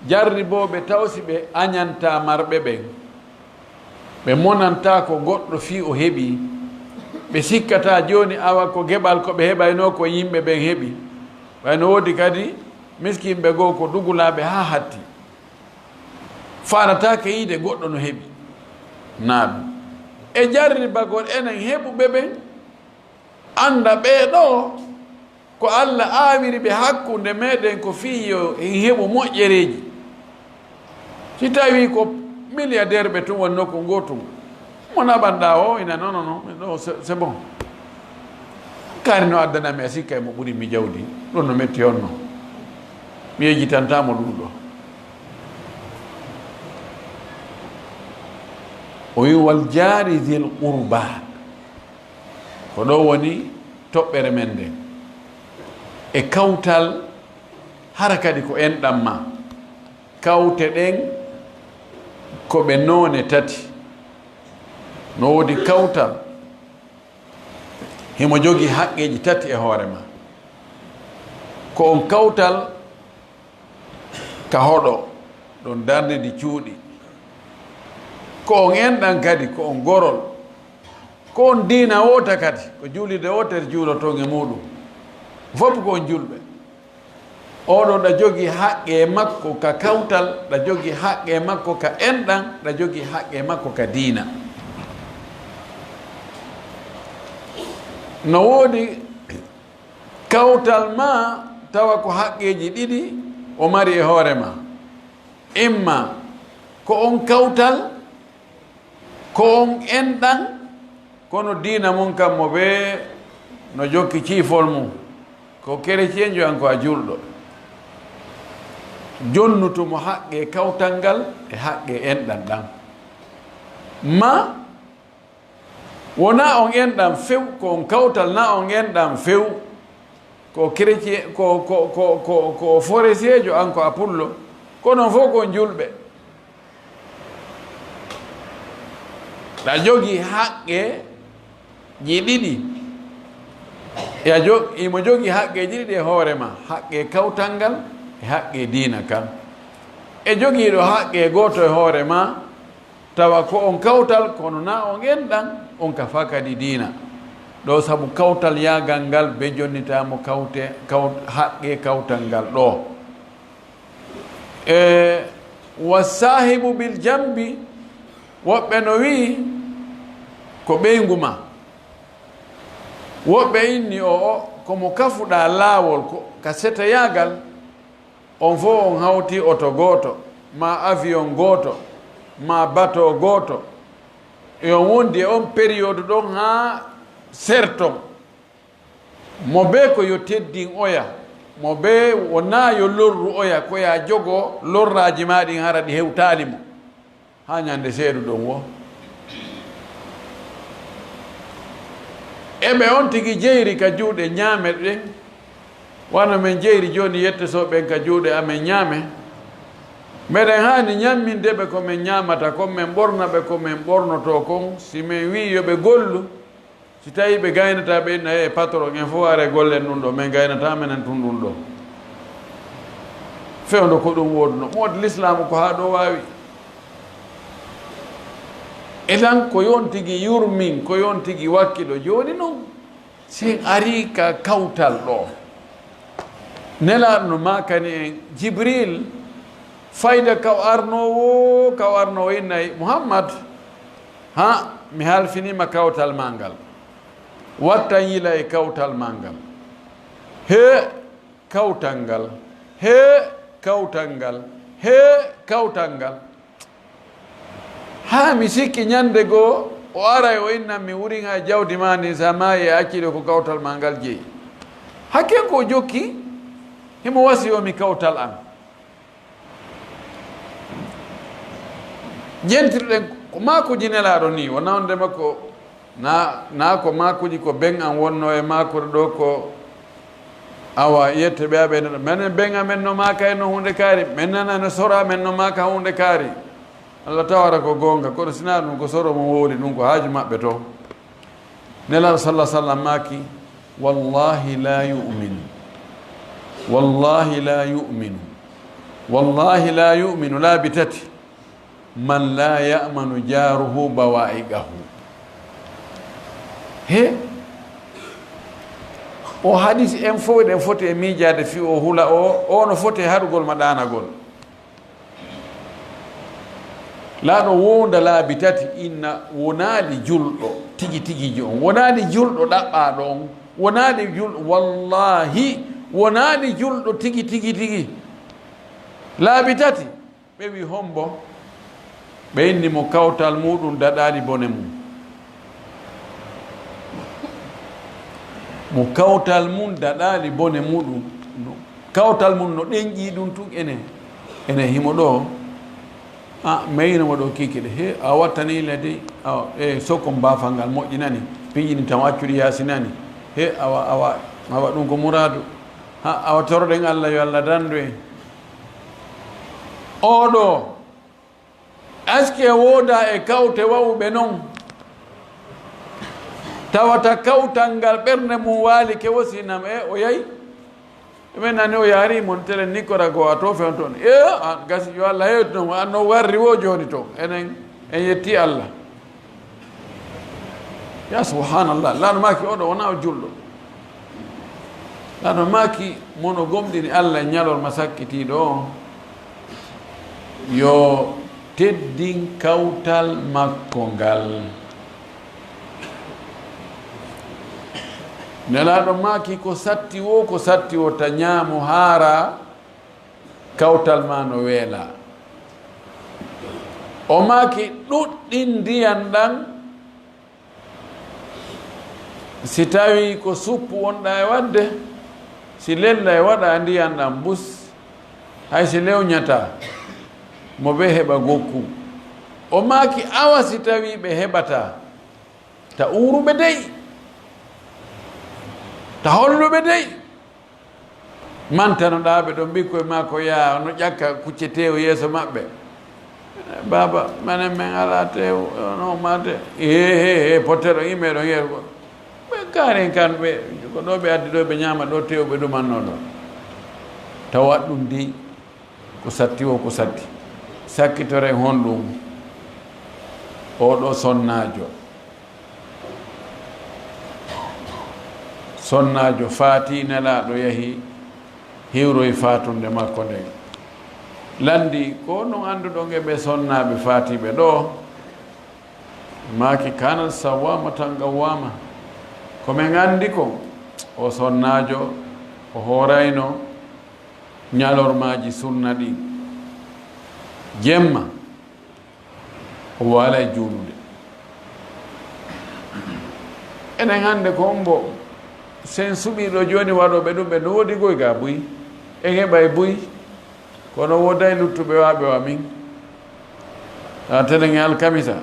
Jarriboo ɓe taw si ɓe añantaa marɓe ɓen, ɓe monantaa ko goɗɗo fii o heɓii, ɓe sikkataa jooni awa ko geɓal ko ɓe heɓaynoo ko yimɓe ɓen heɓi. Ɓay no woodi kadi miskinɓe goo ko dugulaaɓe haa hatti, faanataake yiide goɗɗo no heɓi. Naa ɗum. E jarribagol enen heɓuɓe ɓen, annda ɓee ɗoo ko Alla aawiri ɓe hakkunde meɗen ko fii yo en heɓu moƴƴereeji. Si tawii ko milliardaire ɓe tun woni nokku ngoo tun, mo naɓanɗaa o ina, non, non, non, non, c'est, c'est bon. Kaari no addana mi a sikka e mo ɓuri mi jawdi, ɗum no metti on non. Mi yejjitantaa mo ɗum ɗoo. O wi wal jaari dhil qurba. Ko ɗoo woni toɓɓere men nden. E kawtal, hara kadi ko enɗan ma. Kawte ɗen ko ɓe noone tati. No woodi kawtal, himo jogii haqqeeji tati e hoore ma. Ko on kawtal ka hoɗo, ɗon darnde ndi cuuɗi. Ko on enɗan kadi, ko on gorol. Ko on diina woota kadi, ko juulirde wootere juuloton e muuɗum. Fof ko on julɓe. Oɗo ɗa jogii haqqe makko ka kawtal, ɗa jogii haqqe makko ka enɗan, ɗa jogii haqqe makko ka diina. No woodi kawtal ma tawa ko haqqeeji ɗiɗi o mari e hoore ma. Imma ko on kawtal, ko on enɗan, kono diina mun kan mo ɓe no jokki ciifol mum. Ko kerecienjo an ko a julɗo. Jonnutu mo haqqe kawtal ngal e haqqe enɗan ɗan. Ma wona on enɗan few, ko on kawtal na on enɗan few. Ko chrétien, ko, ko, ko, ko, ko forestier jo an ko a pullo. Kono fof ko on julɓe. Ɗa jogii haqqeeji ɗiɗi. Ya jo-, imo jogii haqqeeji ɗiɗi e hoore ma. Haqqe kawtal ngal e haqqe diina kan. E jogiiɗo haqqe gooto e hoore ma, tawa ko on kawtal, kono na on enɗan, on ka fakadi diina. Ɗo sabu kawtal yaagal ngal, be jonnita mo kawte, kaw-, haqqe kawtal ngal ɗo. E, wa saahibu bil jambi, woɓɓe no wi'i ko ɓeyngu ma. Woɓɓe inni o, o, ko mo kafuɗaa laawol ko ka seteyaagal, on fof on hawti oto gooto, ma avion gooto, ma bateau gooto. E on wondi e on période ɗon haa serton. Mo bee ko yo teddin oya, mo bee wonaa yo lorru oya, ko ya jogo lorraaji maa ɗin hara ɗi hewtaali mo. Haa ñande seeɗu ɗon wo. Eɓe on tigi jeyri ka juuɗe ñaame ɗen, wano men jeyri jooni yette so ɓen ka juuɗe amen ñaame. Meɗen haani ñamminde ɓe ko men ñaamata kon, men ɓorna ɓe ko men ɓornotoo kon, si men wi'i yo ɓe gollu. Si tawii ɓe gaynataa, ɓe inna, "Ee, patron, en fof are gollen ɗum ɗo, men gaynataa menen tun ɗum ɗo." Fewndo ko ɗum woodunoo. Mo waɗi lislaamu ko haa ɗo waawi. Eɗan ko yon tigi yurmin, ko yon tigi wakkilo. Jooni non, si en arii ka kawtal ɗo. Nelaaɗo no maakani en, Jibril, fayda ka o arnoo woo, ka o arnoo innay, "Muhammad, ha, mi halfiniima kawtal maa ngal. Wattan yila e kawtal maa ngal." He, Kawtal ngal, hee kawtal ngal, hee kawtal ngal. Haa mi sikki ñande goo o aray o innan mi wurin haa jawdi maa ndin, si a maayi a accii ɗoo ko kawtal maa ngal jeyi. Hakken ko o jokki, himo wasiyoo mi kawtal an. Jentirɗen ko maakuuji Nelaaɗo nii, wonaa wonde makko, na, na ko maakuuji ko ben an wonnoo e maakude ɗoo ko, awa, yette ɓe aɓe neɗɗo. Menen ben amen no maaka en no huunde kaari, men nana no sora men no maaka huunde kaari. Allah tawara ko goonga, kono sinaa ɗum ko soro mo wowli, ɗum ko haaju maɓɓe toon. Nelaaɗo salla sallam maaki, "Wallahi la yu'minu, wallahi la yu'minu, wallahi la yu'minu, laabi tati, man la ya'manu jaaruhu bawa'iqahu." He, o hadis en fof eɗen foti e miijaade fii o hula o, o no foti e haɗugol ma ɗaanagol. Laaɗo wowda laabi tati, inna wonaali julɗo tigi tigi ji on, wonaali julɗo ɗaɓɓaaɗo on, wonaali julɗo, wallaahi, wonaali julɗo tigi tigi tigi. Laabi tati, ɓe wi hombo? Ɓe inni mo kawtal muuɗum daɗaali bone mum. Mo kawtal mum daɗaali bone muɗum. Kawtal mum no ɗenƴi ɗum tun ene, ene himo ɗo. A, meyino mo ɗo kikiɗe. He, a wattani le de, a, e sokon baafal ngal moƴƴinani, piƴini taw accuɗi yaasinani. He, awa, awa, awa ɗum ko muraadu. Ha, awa toroɗen Allah yo Allah dandu en. Oɗo, aske wooda e kawte wawuɓe non? Tawata kawtal ngal ɓernde mum waali ke wosinam e o yayi. Ɓe nani o yaari mon tele Nicaragua to fewton. E, a, gasi yo Allah hewtu non, an no warri wo jooni to. Enen, en yetti Allah. Ya subhanallah, Laaɗo maaki oɗo wona o julɗo. Laaɗo maaki mono gomɗini Allah e ñalorma sakkitiiɗo on, yo teddin kawtal makko ngal. Nelaaɗo maaki ko satti wo, ko satti wo ta ñaamo haara, kawtal ma no weela. O maaki ɗuɗɗin ndiyan ɗan, si tawi ko suppu wonɗa e waɗde, si lella e waɗa ndiyan ɗan bus, hay si lewñata, mo ɓe heɓa gokku. O maaki awa si tawi ɓe heɓata, ta uuruɓe dey, ta holluɓe dey. Mantanoɗaa ɓe ɗon, ɓikkoy maa ko yaa no ƴakka kucce teew yeeso maɓɓe. Baaba, menen men alaa teew, no mate. He, he, he, potteɗo imeɗo yeeso ko. Ɓe kaaren kan ɓe, ko ɗo ɓe addi ɗo ɓe ñaama ɗo teew ɓe ɗumanno ɗo. Tawa ɗum di, ko satti o, ko satti. Sakkitoren honɗum? Oɗo sonnaajo. Sonnaajo faati nelaaɗo yahi hiwroy faatunde makko nden. Lanndi, ko honɗum annduɗon e ɓe sonnaaɓe faatiiɓe ɗo? Maaki, "Kanat sawwamatan qawwama." Ko men anndi kon, o sonnaajo, o hoorayno ñalormaaji sunna ɗin. Jemma, o waalay juulude. Enen hannde ko hombo sen suɓii ɗo jooni waɗooɓe ɗum, ɓe no woodi goy ga buy. En heɓay buy, kono wooday luttuɓe waaɓe wa min. A telen e alkamisa,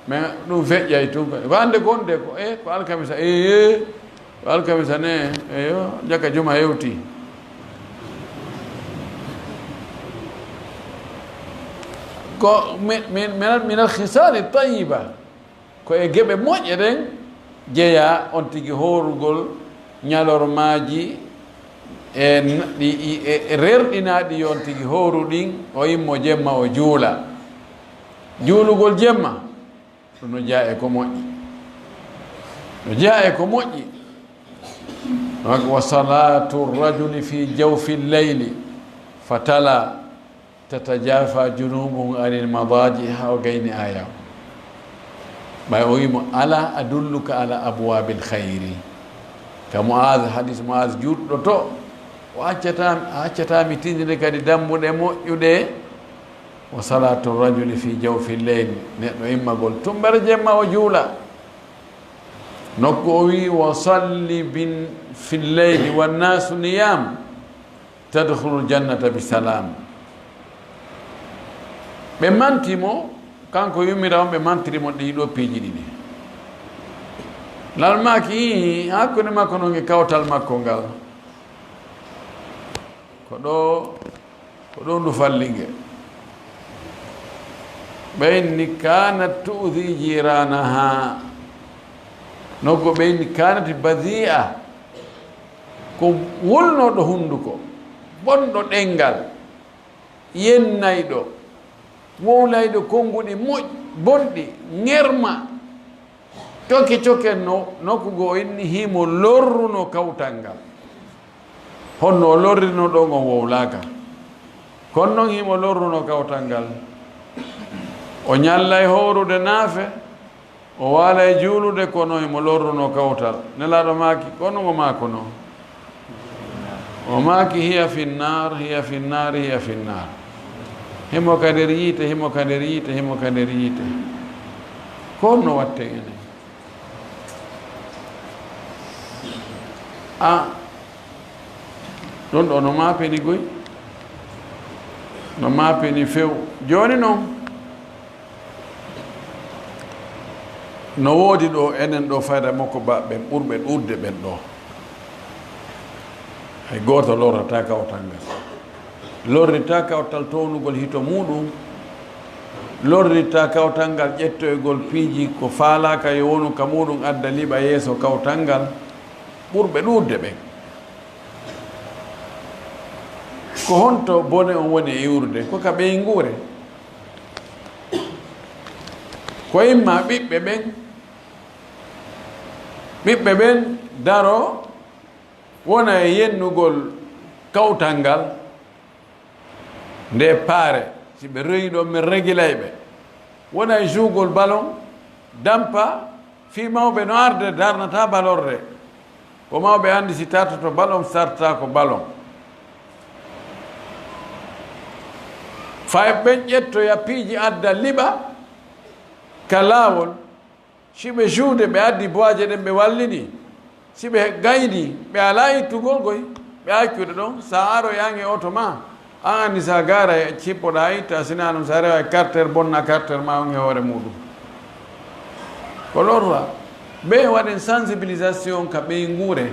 mais ɗum feƴƴay tun. Ko hannde ko honde ko, e, ko alkamisa, e, e. Alkamisa ne, eyo, jaka juma hewti. Ko min, min, min, min al-khisali tayyiba. Ko e geɓe moƴƴe ɗen jeyaa on tigi hoorugol ñalormaaji e, ɗi, e, e rerɗinaaɗi yo on tigi hooru ɗin, o immo jemma o juula. Juulugol jemma, ɗum no jeyaa e ko moƴƴi. No jeyaa e ko moƴƴi. Wa salatu rajuli fi jawfi leyli fa tala tatajafa junubuhum anil madaji, haa o gayni aya. Ɓay o wimo, "Ala adulluka ala abwabil khayri?" Ka Muaz, hadis Muaz juutɗo to. O accata, a accata mi tindinde kadi dambuɗe moƴƴuɗe. Wa salatu rajuli fi jawfi leyl, neɗɗo immagol tumbere jemma o juula. Nokku o wi, wa salli bin fi leyli wa nasu niyam, tadkhulul jannata bi salam. Ɓe manti mo, kanko yummira on, ɓe mantiri mo ɗi ɗo piiji ɗiɗi. Lal maaki, ii, hakkunde makko non e kawtal makko ngal. Ko ɗo, ko ɗo ndu fallinge. Ɓe inni kanat tu'zi jiranaha. Nokku ɓe inni kanat bazi'a. Ko wulnoɗo hunduko, bonɗo ɗengal, yennayɗo, wowlayɗo konnguɗi moƴ-, bonɗi, ŋerma, coke coke no, nokku goo inni himo lorruno kawtal ngal. Honno o lorrino ɗon on wowlaaka. Kono non himo lorruno kawtal ngal. O ñallay hoorude naafe, o waalay juulude, kono himo lorruno kawtal. Nelaaɗo maaki, kono ngo maakuno. O maaki, hiya finnaar, hiya finnaar, hiya finnaar. Himo ka nder yiite, himo ka nder yiite, himo ka nder yiite. Ko honno watten enen? A, ɗon ɗo no maapini goy. No maapini few. Jooni non, no woodi ɗo, enen ɗo fayda makko ba ɓen ɓurɓe ɗuuɗde ɓen ɗo. Hay gooto lorrataa kawtal ngal. Lorritaa kawtal townugol hito muuɗum. Lorritaa kawtal ngal ƴettoygol piiji ko faalaaka yo wonu ka muuɗum adda liɓa yeeso kawtal ngal. Ɓurɓe ɗuuɗde ɓen. Ko honto bone on woni e iwrude? Ko ka ɓeynguure. Ko imma ɓiɓɓe ɓen, ɓiɓɓe ɓen daro wona e yennugol kawtal ngal, nde paare, si ɓe rewi ɗon, min regilay ɓe. Wona e juugol balon, dampa, fii mawɓe no arde, darnata balorde. Ko mawɓe anndi si tartoto balon, sarta ko balon. Fay ɓen ƴettoya piiji adda liɓa ka laawol, si ɓe juude, ɓe addi boaje ɗen, ɓe wallini. Si ɓe gayni, ɓe alaa ittugol koy, ɓe accude ɗon. Sa aroy an e oto ma, an anndi sa gaara e cippoɗaa itta, sina ɗum sa rewa e carter, bonna carter ma on e hoore muuɗum. Ko lorra. Ɓe waɗen sensibilisation ka ɓeynguure,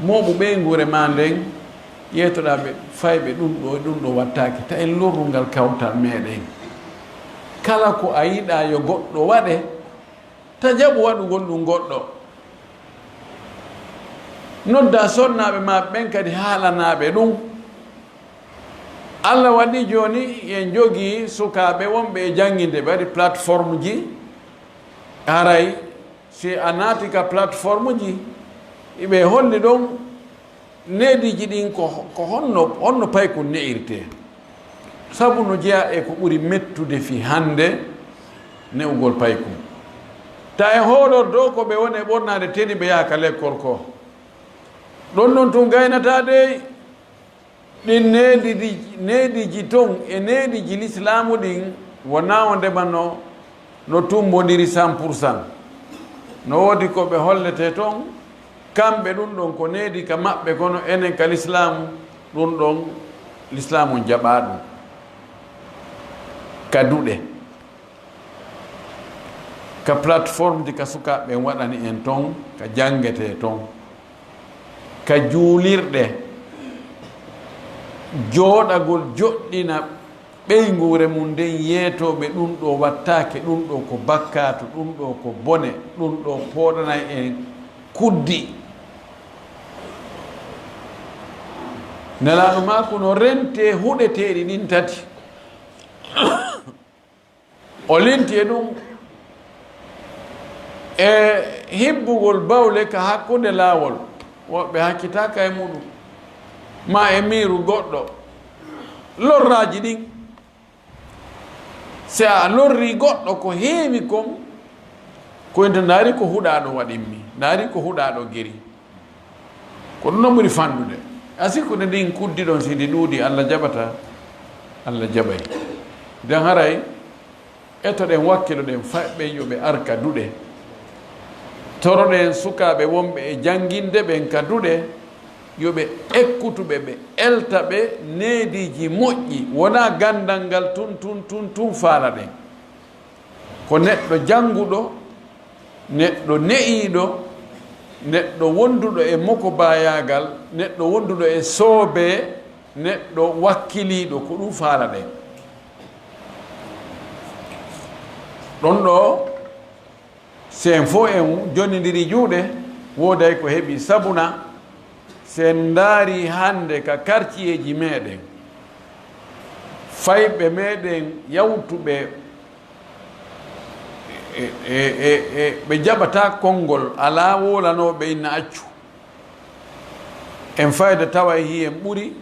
mooɓu ɓeynguure ma nden, yeetoɗaa ɓe, fayɓe ɗum ɗo, ɗum ɗo wattaake. Ta en lorrungal kawtal meɗen. Kala ko a yiɗaa yo goɗɗo waɗe, ta jaɓu waɗugol ɗum goɗɗo. Nodda sonnaaɓe ma ɓen kadi haalanaaɓe ɗum. Allah waɗi jooni en jogii sukaaɓe wonɓe e jannginde, ɓe waɗi plateforme ji. Haray si a naati ka plateforme ji, ɓe holli ɗon neediiji ɗin ko, ko honno, honno paykun ne'irtee. Sabu no jeyaa e ko ɓuri mettude fii hannde ne'ugol paykun. Ta en hoolor dow ko ɓe woni e ɓornaade teni ɓe yaha ka lekkol ko. Ɗon non tun gaynataa dey. Ɗin neediiji, neediiji ton e neediiji lislaamu ɗin wonaa wondema no, no tumbondiri cent pour cent. No woodi ko ɓe holletee ton, kamɓe ɗum ɗon ko needi ka maɓɓe, kono enen ka lislaamu, ɗum ɗon lislaamu jaɓaa ɗum. Ka duɗe, ka plateforme ji ka sukaaɓe ɓen waɗani en ton, ka janngetee ton, ka juulirɗe, jooɗagol joɗɗina ɓeynguure mum nden, yeetooɓe ɗum ɗo wattaake, ɗum ɗo ko bakkaatu, ɗum ɗo ko bone, ɗum ɗo pooɗanay en kuddi. Nelaaɗo maaku no rentee huɗeteeɗi ɗin tati. O linti e ɗum e hibbugol bawle ka hakkunde laawol, woɓɓe hakkitaaka e muɗum, ma e miiru goɗɗo. Lorraaji ɗin, si a lorri goɗɗo ko heewi kon, ko ento ndaari ko huɗaaɗo waɗimmi, ndaari ko huɗaaɗo geri. Ko ɗum no ɓuri fanɗude. A sikkude ndin kuddi ɗon, si ndi ɗuuɗi, Alla jaɓata? Alla jaɓay. Den haray, etoɗen, wakkiloɗen fayɓe ɓen yo ɓe ar ka duɗe. Toroɗen sukaaɓe wonɓe e jannginde ɓen ka duɗe, yo ɓe ekkutu ɓe, ɓe elta ɓe neediiji moƴƴi, wonaa ganndal ngal tun, tun, tun, tun faalaɗen. Ko neɗɗo jannguɗo, neɗɗo ne'iiɗo, neɗɗo wonduɗo e mokobaayaagal, neɗɗo wonduɗo e soobee, neɗɗo wakkiliiɗo, ko ɗum faalaɗen. Ɗon ɗoo, si en fof en jonindiri juuɗe, wooday ko heɓi sabuna. Si en ndaari hannde ka karciyeeji meɗen, fayɓe meɗen yawtuɓe e, e, e, e ɓe jaɓata konngol, alaa woolanooɓe inna accu. En fayda tawa e hiyen ɓuri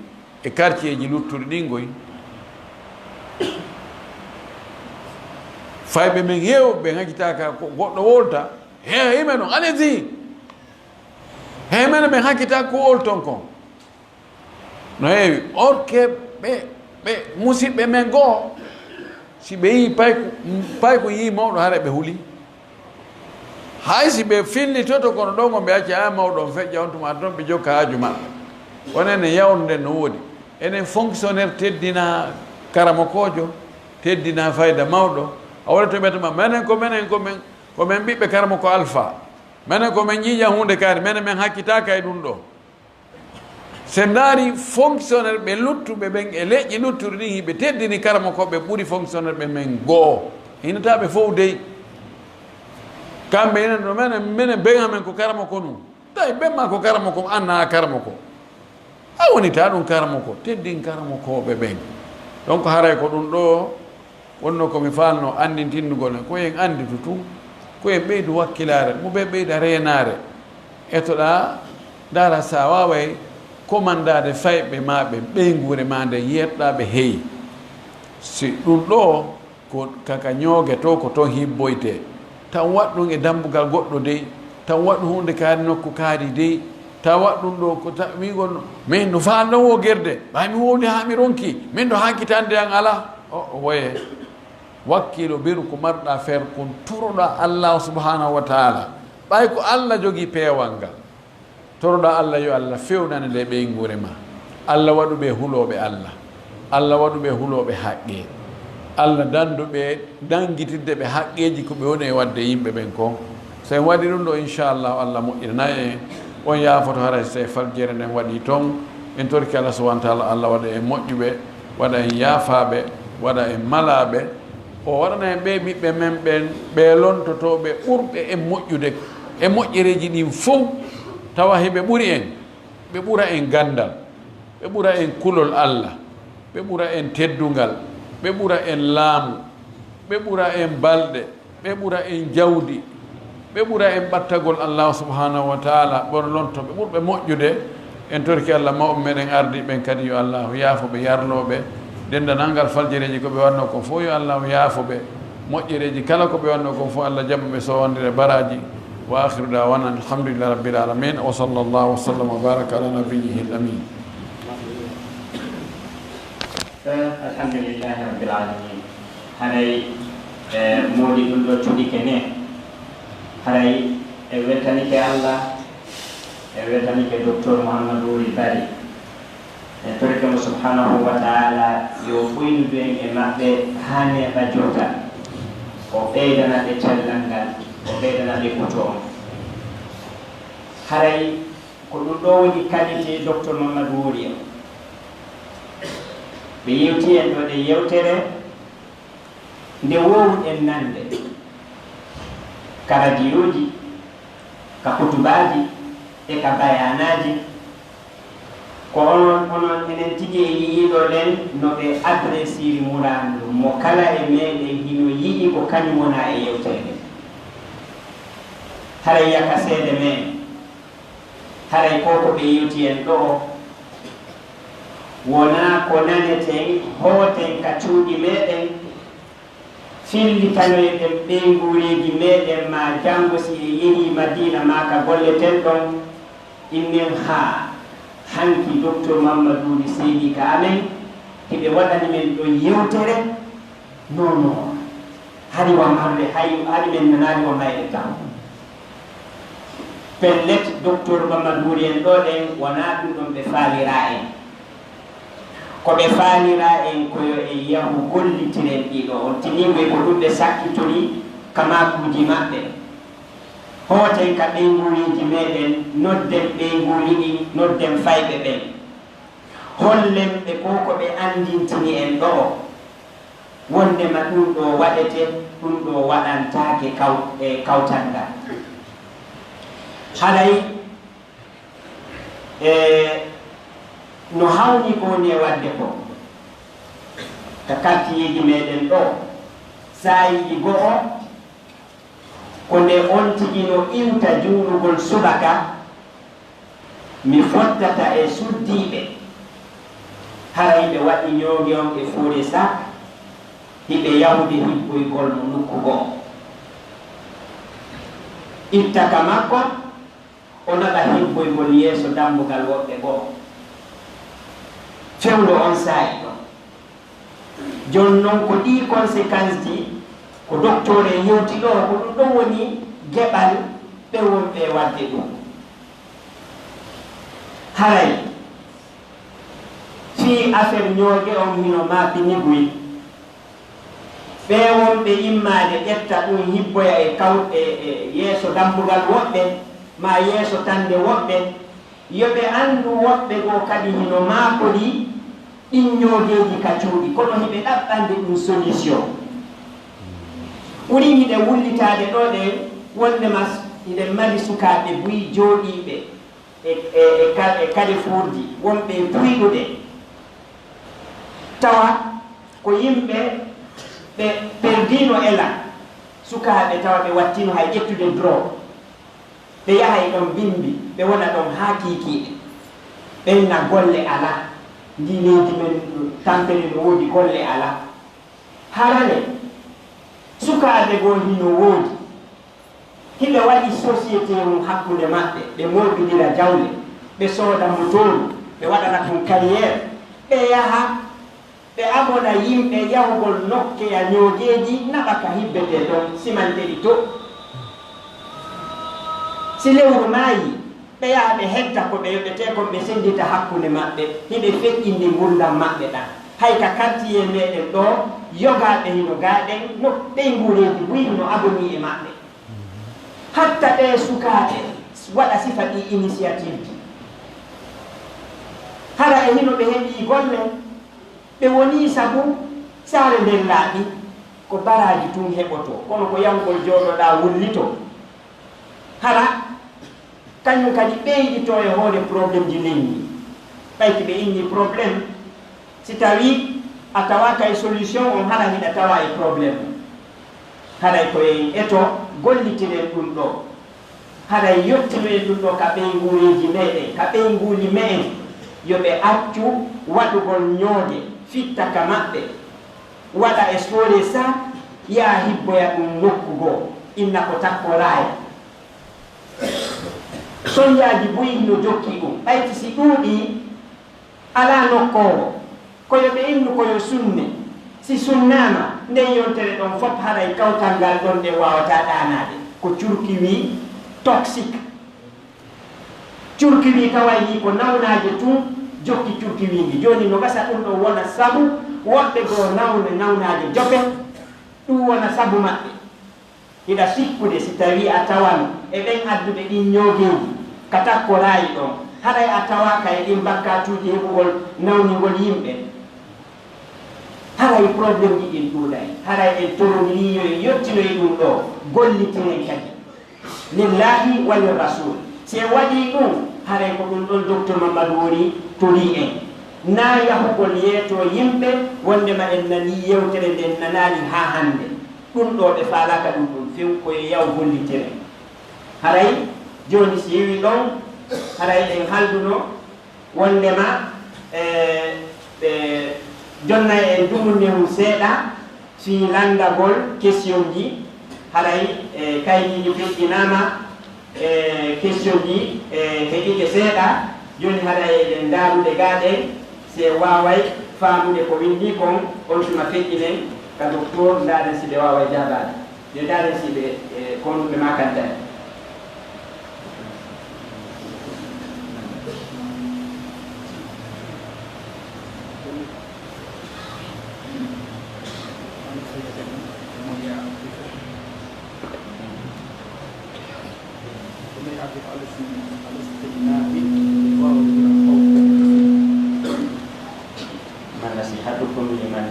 e karciyeeji luttuɗi ɗin goy. Fayɓe men heewɓe ɓen hakkitaaka ko goɗɗo wolta, he, himɓe ɗon, allez-y. He, men, men hakkitaaka ko wolton kon. No heewi. Orke ɓe, ɓe musiɓɓe men goo, si ɓe yii payku, payku yii mawɗo, hara ɓe huli. Hay si ɓe fillitoto, kono ɗon on ɓe acca, haa mawɗo on feƴƴa, on tuma ton ɓe jokka haaju maɓɓe. Kono enen yawnde no woodi. Enen fonctionnaire teddina karamokoojo, teddina fayda mawɗo. A woni to ɓe tuma, menen ko menen ko men, ko men ɓiɓɓe karamoko Alfa. Menen ko men ƴiiƴan huunde kaari, menen men hakkitaaka e ɗum ɗo. Si en ndaari fonctionnaire ɓe luttuɓe ɓen e leƴƴi luttuɗi ɗin, hiɓe teddini karamokooɓe ɓuri fonctionnaire ɓe men goo. Hinataa ɓe fow dey. Kamɓe ina no menen, menen ben amen ko karamoko nun. Tawi ben ma ko karamoko, an na karamoko. A woni ta ɗum karamoko, teddin karamokooɓe ɓen. Donc haray ko ɗum ɗo wonno ko mi faalno anndintindugol en, ko en annditu tun, ko en ɓeydu wakkilaare, mo ɓe ɓeyda reenaare. Etoɗaa, ndaara si a waaway komandaade fayɓe maa ɓen, ɓeynguure maa nden, yeeɗɗaa ɓe heey. Si ɗum ɗoo ko ka, ka ñooge to, ko ton hibboytee. Taw waɗ ɗum e dambugal goɗɗo dey, taw waɗ ɗum huunde kaari nokku kaari dey, taw waɗ ɗum ɗoo ko ta-, wi'ugol, "Min no faalno woo gerde, ɓay mi wowli haa mi ronki, min ɗo hankitande an alaa." O, o woye. Wakkiilo beru ko marɗaa feer kon, toroɗaa Allaahu subhaanahu wa taala. Ɓay ko Alla jogii peewal ngal. Toroɗaa Alla yo Alla fewnane nde ɓeynguure maa. Alla waɗu ɓe hulooɓe Alla. Alla waɗu ɓe hulooɓe haqqee. Alla dandu ɓe nanngitidde ɓe haqqeeji ko ɓe woni e waɗde yimɓe ɓen kon. So en waɗi ɗum ɗo, inchallahu, Alla moƴƴinanay en. On yaafoto haray so e faljere nden waɗi ton. En torki Alla subhaanahu wa taala, Alla waɗa en moƴƴuɓe, waɗa en yaafaaɓe, waɗa en malaaɓe. O waɗana en ɓee ɓiɓɓe men ɓen, ɓee lontotooɓe ɓurɓe en moƴƴude e moƴƴereeji ɗin fow, tawa hiɓe ɓuri en, ɓe ɓura en ganndal, ɓe ɓura en kulol Alla, ɓe ɓura en teddungal, ɓe ɓura en laamu, ɓe ɓura en balɗe, ɓe ɓura en jawdi, ɓe ɓura en ɓattagol Allaahu subhaanahu wa taala, ɓe lonto ɓe ɓurɓe moƴƴude. En torki Alla mawɓe meɗen ardiiɓe ɓen kadi, yo Allaahu yaafo ɓe, yarloo ɓe. Denndanal ngal faljereeji ko ɓe waɗnoo kon fof, yo Allaahu yaafo ɓe. Moƴƴereeji kala ko ɓe waɗnoo kon fof, Alla jaɓa ɓe sowondire baraaji. Wa aakhiru da'waana alhamdulillahi rabbil aalamiin. Wa sallallaahu wa sallama wa baaraka alaa nabiyyihil amiin. Eh, alhamdulillahi rabbil aalamiin. Haray, eh, moodi ɗum ɗo cuɗike ne. Haray en weltanike Alla, en weltanike Doktor Muhammadu Wuri Bari. En torike mo subhaanahu wa taala yo ɓoynudu en e maɓɓe haa neeɓa jotta. O ɓeydana ɓe cellal ngal, o ɓeydana ɓe kuto on. Haray ko ɗum ɗo woni qualité Doktor Mamadou Wori en. Ɓe yewti en ɗo ɗe yewtere nde wowruɗen nande ka radiyooji, ka kutubaaji e ka bayaanaaji. Ko onon, onon enen tigi e yi'iiɗo ɗen no ɓe adressiri muraadu mo kala e meɗen hino yi'i ko kañum wona e yewtere nde. Haray yaka seede men. Haray ko ko ɓe yewti en ɗoo, wonaa ko naneten, hooten ka cuuɗi meɗen, fillitanoyen ɓeynguureeji meɗen, maa janngo si en yehii Madiina maa ka golleten ɗon, innen haa Hanki Docteur Mammaduuri seeni ka amen, hiɓe waɗani men ɗo yewtere. Non, non. Hari wa marde, hay, hari men nanaali wa mayre tan. Pellet, Docteur Mammaduuri en ɗo ɗen, wonaa ɗum ɗon ɓe faaliraa en. Ko ɓe faaliraa en ko yo en yahu gollitiren ɗiɗo. On tiniiɓe ko ɗum ɓe sakkitori ka maakuuji maɓɓe. Hooten ka ɓeynguureeji meɗen, nodden ɓeynguuli ɗin, nodden fayɓe ɓen. Hollen ɓe ko ko ɓe anndintini en ɗoo, wonndema ɗum ɗoo waɗete, ɗum ɗoo waɗantaake kaw-, e kawtal ngal. Haray, e, no hawni ko woni e waɗde ko, ka kartiyeeji meɗen ɗoo, saayiiji go'o, ko nde on tigi no iwta juulugol subaka, mi fottata e suddiiɓe, hara hiɓe waɗi ñooge on e Foore Sak, hiɓe yahude hibboygol mo nokku goo. Itta ka makko, o naɓa hibboygol yeeso dambugal woɓɓe goo. Fewndo on saa'i ɗon. Jooni non ko ɗii conséquence ji, ko docteur en yewti ɗoo, ko ɗum ɗon woni geɓal ɓe wonɓe e waɗde ɗum. Haray, fii affaire ñooge on hino maapini buy. Ɓee wonɓe immaade ƴetta ɗum hibboya e kaw-, e, e yeeso dambugal woɓɓe, maa yeeso tande woɓɓe, yo ɓe anndu woɓɓe goo kadi hino maakori ɗin ñoogeeji ka cuuɗi, kono hiɓe ɗaɓɓande ɗum solution. Ɓuri hiɗen wullitaade ɗoo ɗen, wonndema hiɗen mari sukaaɓe buy jooɗiiɓe e, e, e ka-, e Carrefourji, wonɓe e buyɗuɗe. Tawa ko yimɓe ɓe perdiino elan, sukaaɓe tawa ɓe wattino hay ƴettude drogue. Ɓe yahay ɗon bimbi, ɓe wona ɗon haa kiikiiɗe. Ɓen na golle alaa. Ndii leydi men tampere no woodi golle alaa. Harane, sukaaɓe goo hino woodi. Hiɓe waɗi société mum hakkunde maɓɓe, ɓe mooɓinira jawle, ɓe sooda motooru, ɓe waɗana ɗum carrière, ɓe yaha, ɓe abona yimɓe yahugol nokkeya ñoogeeji naɓa ka hibbetee ɗon, simanteri to. Si lewru maayi, ɓe yaha ɓe hetta ko ɓe yoɓetee kon, ɓe senndita hakkunde maɓɓe, hiɓe feƴƴinde ngurndan maɓɓe ɗan. Hay ka quartier meɗen ɗoo, yogaaɓe hino gaa ɗen, no ɓeynguureeji buy hino abonii e maɓɓe. Hatta ɓee sukaaɓe waɗa sifa ɗii initiative ji. Hara e hino ɓe heɓii golle, ɓe wonii sabu saare nden laaɓi, ko baraaji tun heɓotoo, kono ko yahugol jooɗoɗaa wullitoo. Hara kañum kadi ɓeyditoo e hoore problème ji leydi. Ɓay si ɓe inni problème, si tawii a tawaaka e solution on, hara hiɗa tawaa e problème. Haray ko en eto gollitiren ɗum ɗoo. Haray yottinoyen ɗum ɗoo ka ɓeynguureeji meɗen, ka ɓeynguuli me'en, yo ɓe accu waɗugol ñooge, fitta ka maɓɓe, waɗa e Foore Sak, yaa hibboya ɗum nokku goo, inna ko takkoraaya. Soñjaaji buy no jokki ɗum. Ɓayti si ɗuuɗii, alaa nokkoowo. Ko yo ɓe innu ko yo sunne. Si sunnaama, nden yontere ɗon fof haray kawtal ngal ɗon ɗe waawataa ɗaanaade. Ko curki wii toxique. Curki wii taway nii ko nawnaaje tun jokki curki wii ngi. Jooni no gasa ɗum ɗon wona sabu woɓɓe goo nawna nawnaaje jope. Ɗum wona sabu maɓɓe. Hiɗa sikkude si tawii a tawano e ɓen adduɓe ɗin ñoogeeji ka takkoraayi ɗon, haray a tawaaka e ɗin bakkaatuuji heɓugol nawningol yimɓe? Haray problème ji ɗin ɗuuɗay. Haray en torondirii yo en yottinoy ɗum ɗoo, gollitiren kadi. Lillaahi wa li Rasuul. Si en waɗii ɗum, haray ko ɗum ɗon Docteur Mamadou woni torii en. Naa yahugol yeetoo yimɓe, wonndema en nanii yewtere nden nanaali haa hannde. Ɗum ɗoo ɓe faalaaka ɗum ɗum few, ko yo yaw gollitire. Haray jooni si yewii ɗon, haray en haalduno wonndema, e, ɓe jonnay en dumunne mum seeɗa fii lanndagol question ji. Haray, e, kaydiiji feƴƴinaama, e, question ji, e, heɓike seeɗa. Jooni haray eɗen ndaarude gaa ɗen, si en waaway faamude ko winndii kon, on tuma feƴƴinen ka doktoor, ndaaren si ɓe waaway jaabaade. Yo ndaaren si ɓe, e, ko honɗum ɓe maakanta en. ما نصيحتكم لمن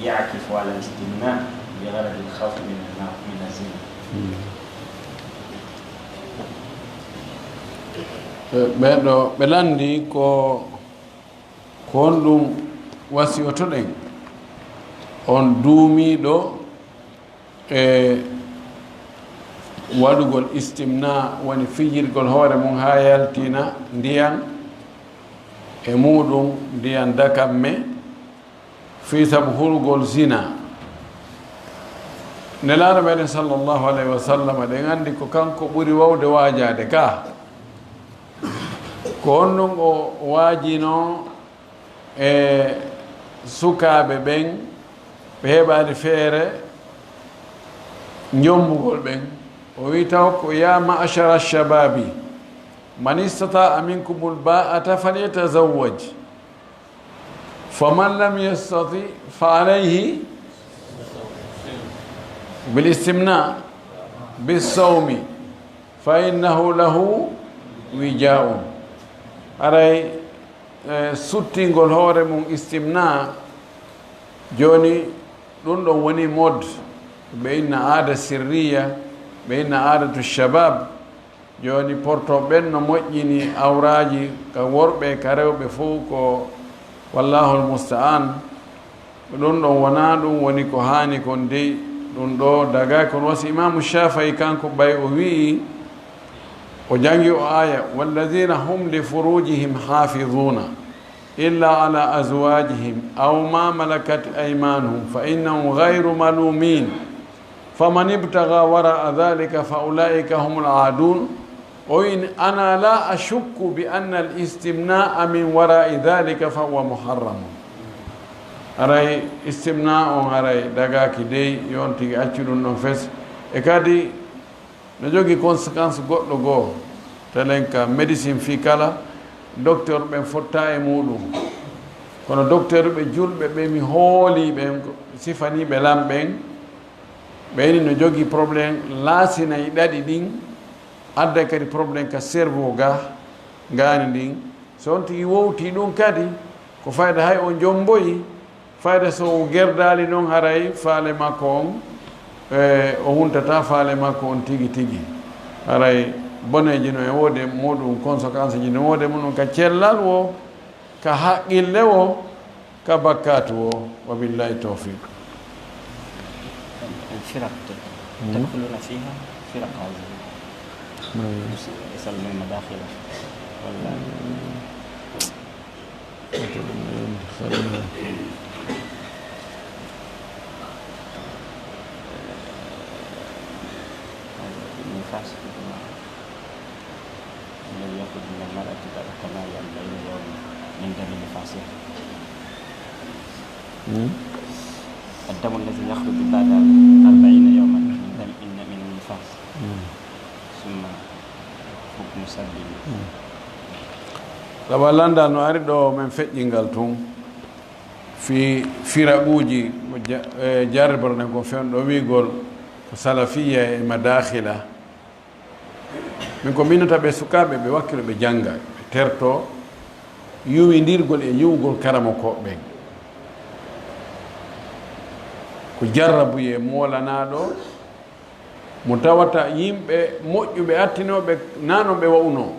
يعكف على الاستمناء بغرض الخوف من النار، من الزنا؟ E, ɓen ɗo ɓe lanndii ko, ko honɗum wasiyotoɗen on duumiiɗo e waɗugol istimna, woni fijirgol hoore mum haa yaltina ndiyan e muɗum, ndiyan dakamme, fii sabu hurugol zina. Nelaaɗo meɗen sallallahu alayhi wa sallam, eɗen anndi ko kanko ɓuri wawde waajaade ka. Ko on ɗum o waajino e sukaaɓe ɓen, ɓe heɓaali feere njombugol ɓen. O wi taw ko, "Ya ma'ashara shababi, man istata'a minkumul ba'ata falyatazawwaj." Faman lam yastati fa alayhi bil istimna bis sawmi fa innahu lahu wija'un. Haray, e, suttingol hoore mum istimna, jooni ɗum ɗon woni mod, ɓe inna aada sirriya, ɓe inna aadatu shabab. Jooni, porto ɓen no moƴƴini awraaji ka worɓe, ka rewɓe fow ko, wallahul musta'an. Ɗum ɗon wonaa ɗum woni ko haani kon dey, ɗum ɗo dagaaki. Kono wasi Imaamu Shaafi'i kanko ɓay o wi'i, o jangi o aaya, "Wallazina hum li furujihim hafizuna." إلا على أزواجهم أو ما ملكت أيمانهم فإنهم غير ملومين فمن ابتغى وراء ذلك فأولئك هم العادون. O wi'i, أنا لا أشك بأن الاستمناء من وراء ذلك فهو محرم. Haray istimna on haray dagaaki dey, yo on tigi accu ɗum ɗon fes. E kadi no jogii conséquence goɗɗo goo, telen ka médecine fii kala, docteur ɓen fotta e muɗum. Kono docteur ɓe julɓe ɓe mi hoolii ɓen, sifanii ɓe lan ɓen, ɓe ini no jogii problème laasina e ɗaɗi ɗin, adda kadi problème ka cerveau ga, ngaani ndin. So on tigi wowtii ɗum kadi, ko fayda hay o jomboyi, fayda so o gerdaali non haray faale makko on, e, o huntata faale makko on tigi tigi. Haray boneeji no e woodi muɗum, conséquence ji no woodi muɗum ka cellal wo, ka haqqille wo, ka bakkaatu wo. Wa billahi tawfiq. الفرق تدخلون فيها فرق هذه. يسمى المداخلة ولا؟ النفاس الذي يخرج من المرأة بعد كمال أربعين يوما من دم نفاسها. الدم الذي يخرج بعد أربعين يوما من دم، من النفاس. ثم حكم سبب. Sabu lanndal no ari ɗo, men feƴƴingal tun. Fii firaquuji, ko ja-, e, jarriborɗen ko fewndo wi'ugol ko salafiyya e madaakhila. Min ko minnata ɓe sukaaɓe, ɓe wakkilo, ɓe jannga, ɓe terto yuwindirgol e yuwugol karamokooɓe ɓen. Ko jarrabuyee moolanaaɗo mo tawata yimɓe moƴƴuɓe attinooɓe naa non ɓe wa'unoo.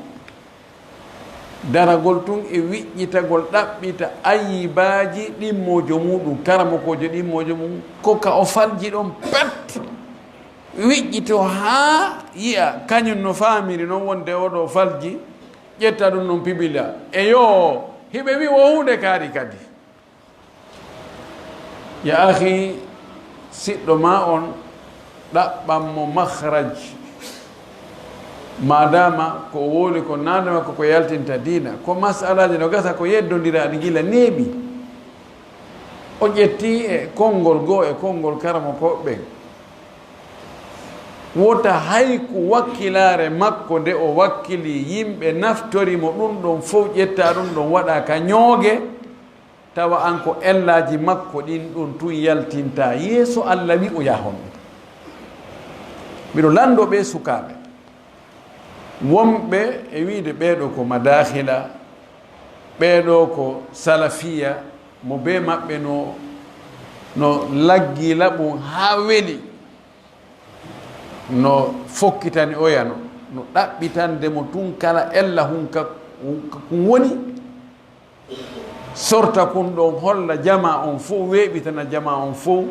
Daragol tun e wiƴƴitagol ɗaɓɓita ayibaaji ɗimmoojo muɗum, karamokoojo ɗimmoojo mum, ko ka o falji ɗon pet. Wiƴƴitoo haa yi'a kañum no faamiri non wonde oo ɗoo falji, ƴetta ɗum non pibila. E yoo, hiɓe wi'i wo huunde kaari kadi. Ya akhi, siɗɗo maa on, ɗaɓɓan mo makhraj. Maadaama ko o wowli ko naande makko ko yaltinta diina, ko masalaaji no gasa ko yeddondiraaɗi gila neeɓi. O ƴetti e konngol goo e konngol karamokooɓe ɓen. Wota hay ko wakkilaare makko nde o wakkili yimɓe naftori mo ɗum ɗon fow, ƴetta ɗum ɗon waɗa ka ñooge, tawa an ko ellaaji makko ɗin ɗon tun yaltinta yeeso Alla wi'oya honɗum. Miɗo lanndo ɓee sukaaɓe. Wonɓe e wiide ɓee ɗoo ko madakhila, ɓee ɗoo ko salafiya, mo bee maɓɓe no, no laggi laɓum haa weli, no fokkitani oya, no, no ɗaɓɓitande mo tun kala ella hun ka, hun ka kun woni. Sorta kun ɗon holla jamaa on fow, weeɓitana jamaa on fow,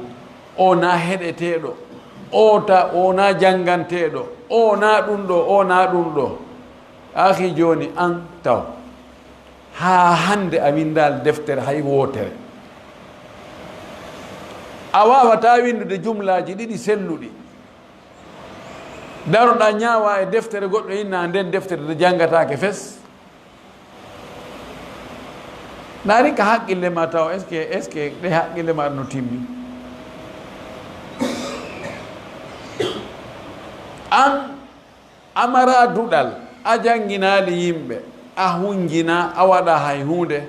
o na heɗeteeɗo, o ta, o na jannganteeɗo, o na ɗum ɗo, o na ɗum ɗo. Akhi, jooni an taw, haa hannde a winndaali deftere hay wootere. A waawataa winndude jumlaaji ɗiɗi selluɗi. Daroɗaa ñaawaa e deftere goɗɗo inna, nden deftere nde janngataake fes. Naari ka haqqille ma taw, est-ce que, est-ce que ɗe haqqille ma no timmi? An a mara duɗal, a jannginaali yimɓe, a hunjina, a waɗa hay huunde.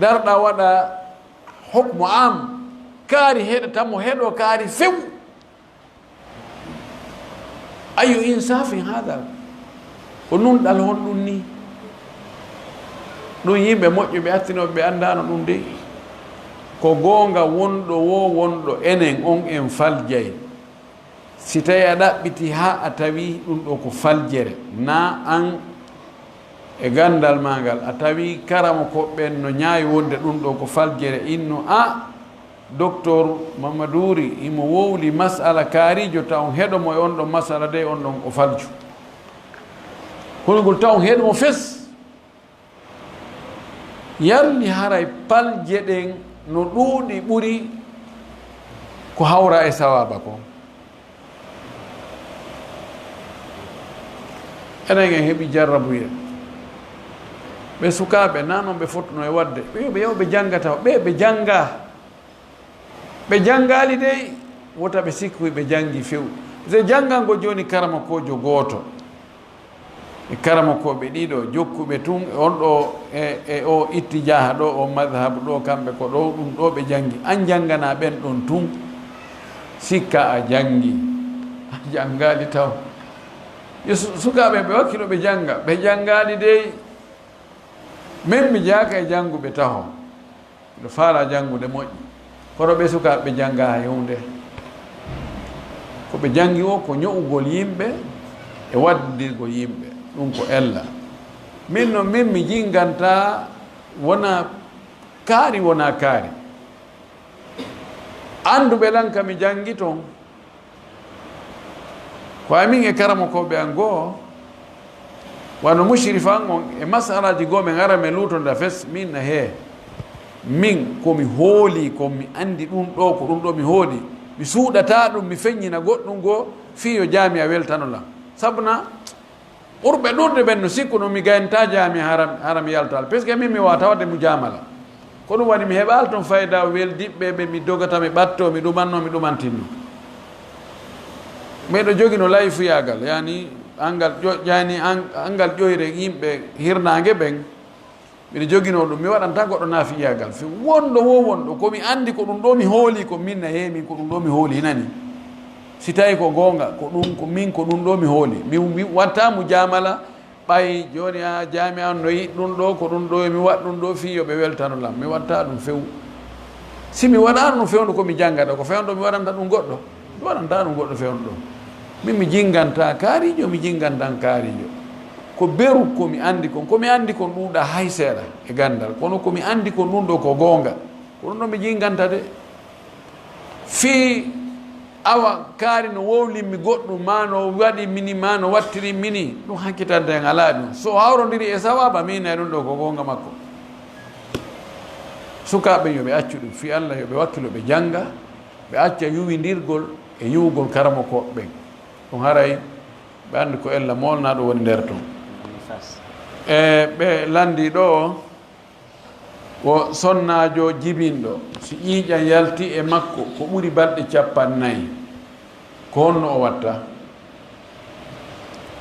Darɗa waɗa hukmu am, kaari heɗata mo, heɗo kaari few. Ayu insafin hada? Ko nunɗal honɗum ni? Ɗum yimɓe moƴƴuɓe attinooɓe ɓe anndaano ɗum dey. Ko goonga wonɗo woo wonɗo enen on en faljay. Si tawi a ɗaɓɓiti haa a tawi ɗum ɗo ko faljere, na an e ganndal maa ngal, a tawi karamokooɓe ɓen no ñaawi wonde ɗum ɗo ko faljere, innu a, Doktor Mamaduri, imo wowli masala kaarijo, taw on heɗo mo e on ɗon masala dey, on ɗon o falju. Kono ngol taw on heɗo mo fes. Yalni haray palje ɗen no ɗuuɗi ɓuri ko hawra e sawaaba kon. Enen en heɓi jarrabuye. Ɓe sukaaɓe, na non ɓe fottuno e waɗde. Ɓe yo ɓe, yo ɓe jannga taw. Ɓe, ɓe jannga. Ɓe janngaali dey, wota ɓe sikkuy ɓe janngi few. Se janngango jooni karamokoojo gooto. E karamokooɓe ɗiɗo jokkuɓe tun, e on ɗo e, e o itti jaha ɗo, o madhab ɗo, kamɓe ko ɗo, ɗum ɗo ɓe janngi. An janngana ɓen ɗon tun, sikka a janngi. A janngaali taw. Yo su-, sukaaɓe ɓe wakkilo ɓe jannga, ɓe janngaali dey. Min mi jaaka e jannguɓe taho. Miɗo faalaa janngude moƴƴi. Kono ɓee sukaaɓe ɓe janngaa hay huunde. Ko ɓe janngi o ko ño'ugol yimɓe e waddindirgol yimɓe. Ɗum ko ella. Min no min mi jinnganta wona kaari, wona kaari. Annduɓe lan ka mi janngi ton. Ko amin e karamokooɓe an goo, wano mushrif an on e masalaaji goo, men ara men luutonda fes, min na hee. Min ko mi hooli, ko mi anndi ɗum ɗo, ko ɗum ɗo mi hooli. Mi suuɗata ɗum, mi feññina goɗɗum goo, fii yo jaami a weltano lan. Sabu na, ɓurɓe ɗuuɗude ɓen no sikkuno mi gaynta jaami hara, hara mi yaltal. Parce que min mi waata waɗde mujaamala. Ko ɗum waɗi mi heɓaali toon fayda weldiɓɓe ɓe mi dogata, mi ɓatto, mi ɗumanno, mi ɗumantinno. Miɗo jogino layfuyaagal, yani angal ƴo-, yani an-, angal ƴoyre yimɓe hirnaange ɓen. Miɗo joginoo ɗum, mi waɗanta goɗɗo naafiyaagal. Fi wonɗo wo wonɗo, ko mi anndi ko ɗum ɗo mi hooli, ko min na heemi, ko ɗum ɗo mi hooli hinani. Si tawi ko goonga, ko ɗum, ko min, ko ɗum ɗo mi hooli. Mi, mi watta mujaamala, ɓay jooni a jaami an no yiɗi ɗum ɗo, ko ɗum ɗo mi waɗ ɗum ɗo fii yo ɓe weltano lam. Mi watta ɗum few. Si mi waɗaano ɗum fewndo ko mi janngata, ko fewndo mi waɗanta ɗum goɗɗo. Mi waɗanta ɗum goɗɗo fewndo ɗum. Min mi jinnganta kaarijo, mi jinngantan kaarijo. Ko beru ko mi anndi kon, ko mi anndi kon ɗuuɗa hay seeɗa e ganndal. Kono ko mi anndi kon ɗum ɗo ko goonga. Ko ɗum ɗo mi jinnganta de. Fii awa kaari no wowlimmi goɗɗum, ma no waɗi mini, ma no wattiri mini, ɗum hakkitante en alaa ɗum. So hawrondiri e sawaaba, mi inay ɗum ɗo ko goonga makko. Sukaaɓe yo ɓe accu ɗum, fii Allah yo ɓe wakkilo ɓe jannga, ɓe acca yuwindirgol e yuwugol karamokooɓe ɓen. Ɗum haray Ɓe anndi ko ella moolnaaɗo woni nder ton. E ɓe lanndii ɗo o, wo sonnaajo jibinɗo, si ƴiiƴan yalti e makko ko ɓuri balɗe cappanɗe nayi, ko honno o watta?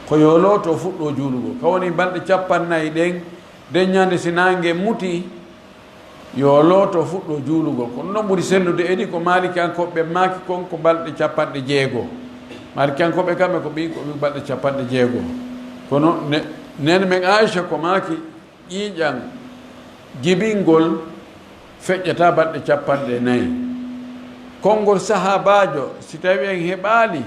Ko yo looto fuɗɗo juulugol. Ka woni balɗe cappanɗe nayi ɗen, den ñande si naange muti, yo looto fuɗɗo juulugol. Ko ɗum ɗon ɓuri sellude. Edi ko Maalikiyankooɓe maaki kon ko balɗe cappanɗe jeego. Maalikiyankooɓe kamɓe ko ɓi, ko ɓi balɗe cappanɗe jeego. Kono ne-, neene men Aisha ko maaki ƴiiƴan jibingol feƴƴata balɗe cappanɗe nayi. Konngol sahaabaajo, si tawi en heɓaali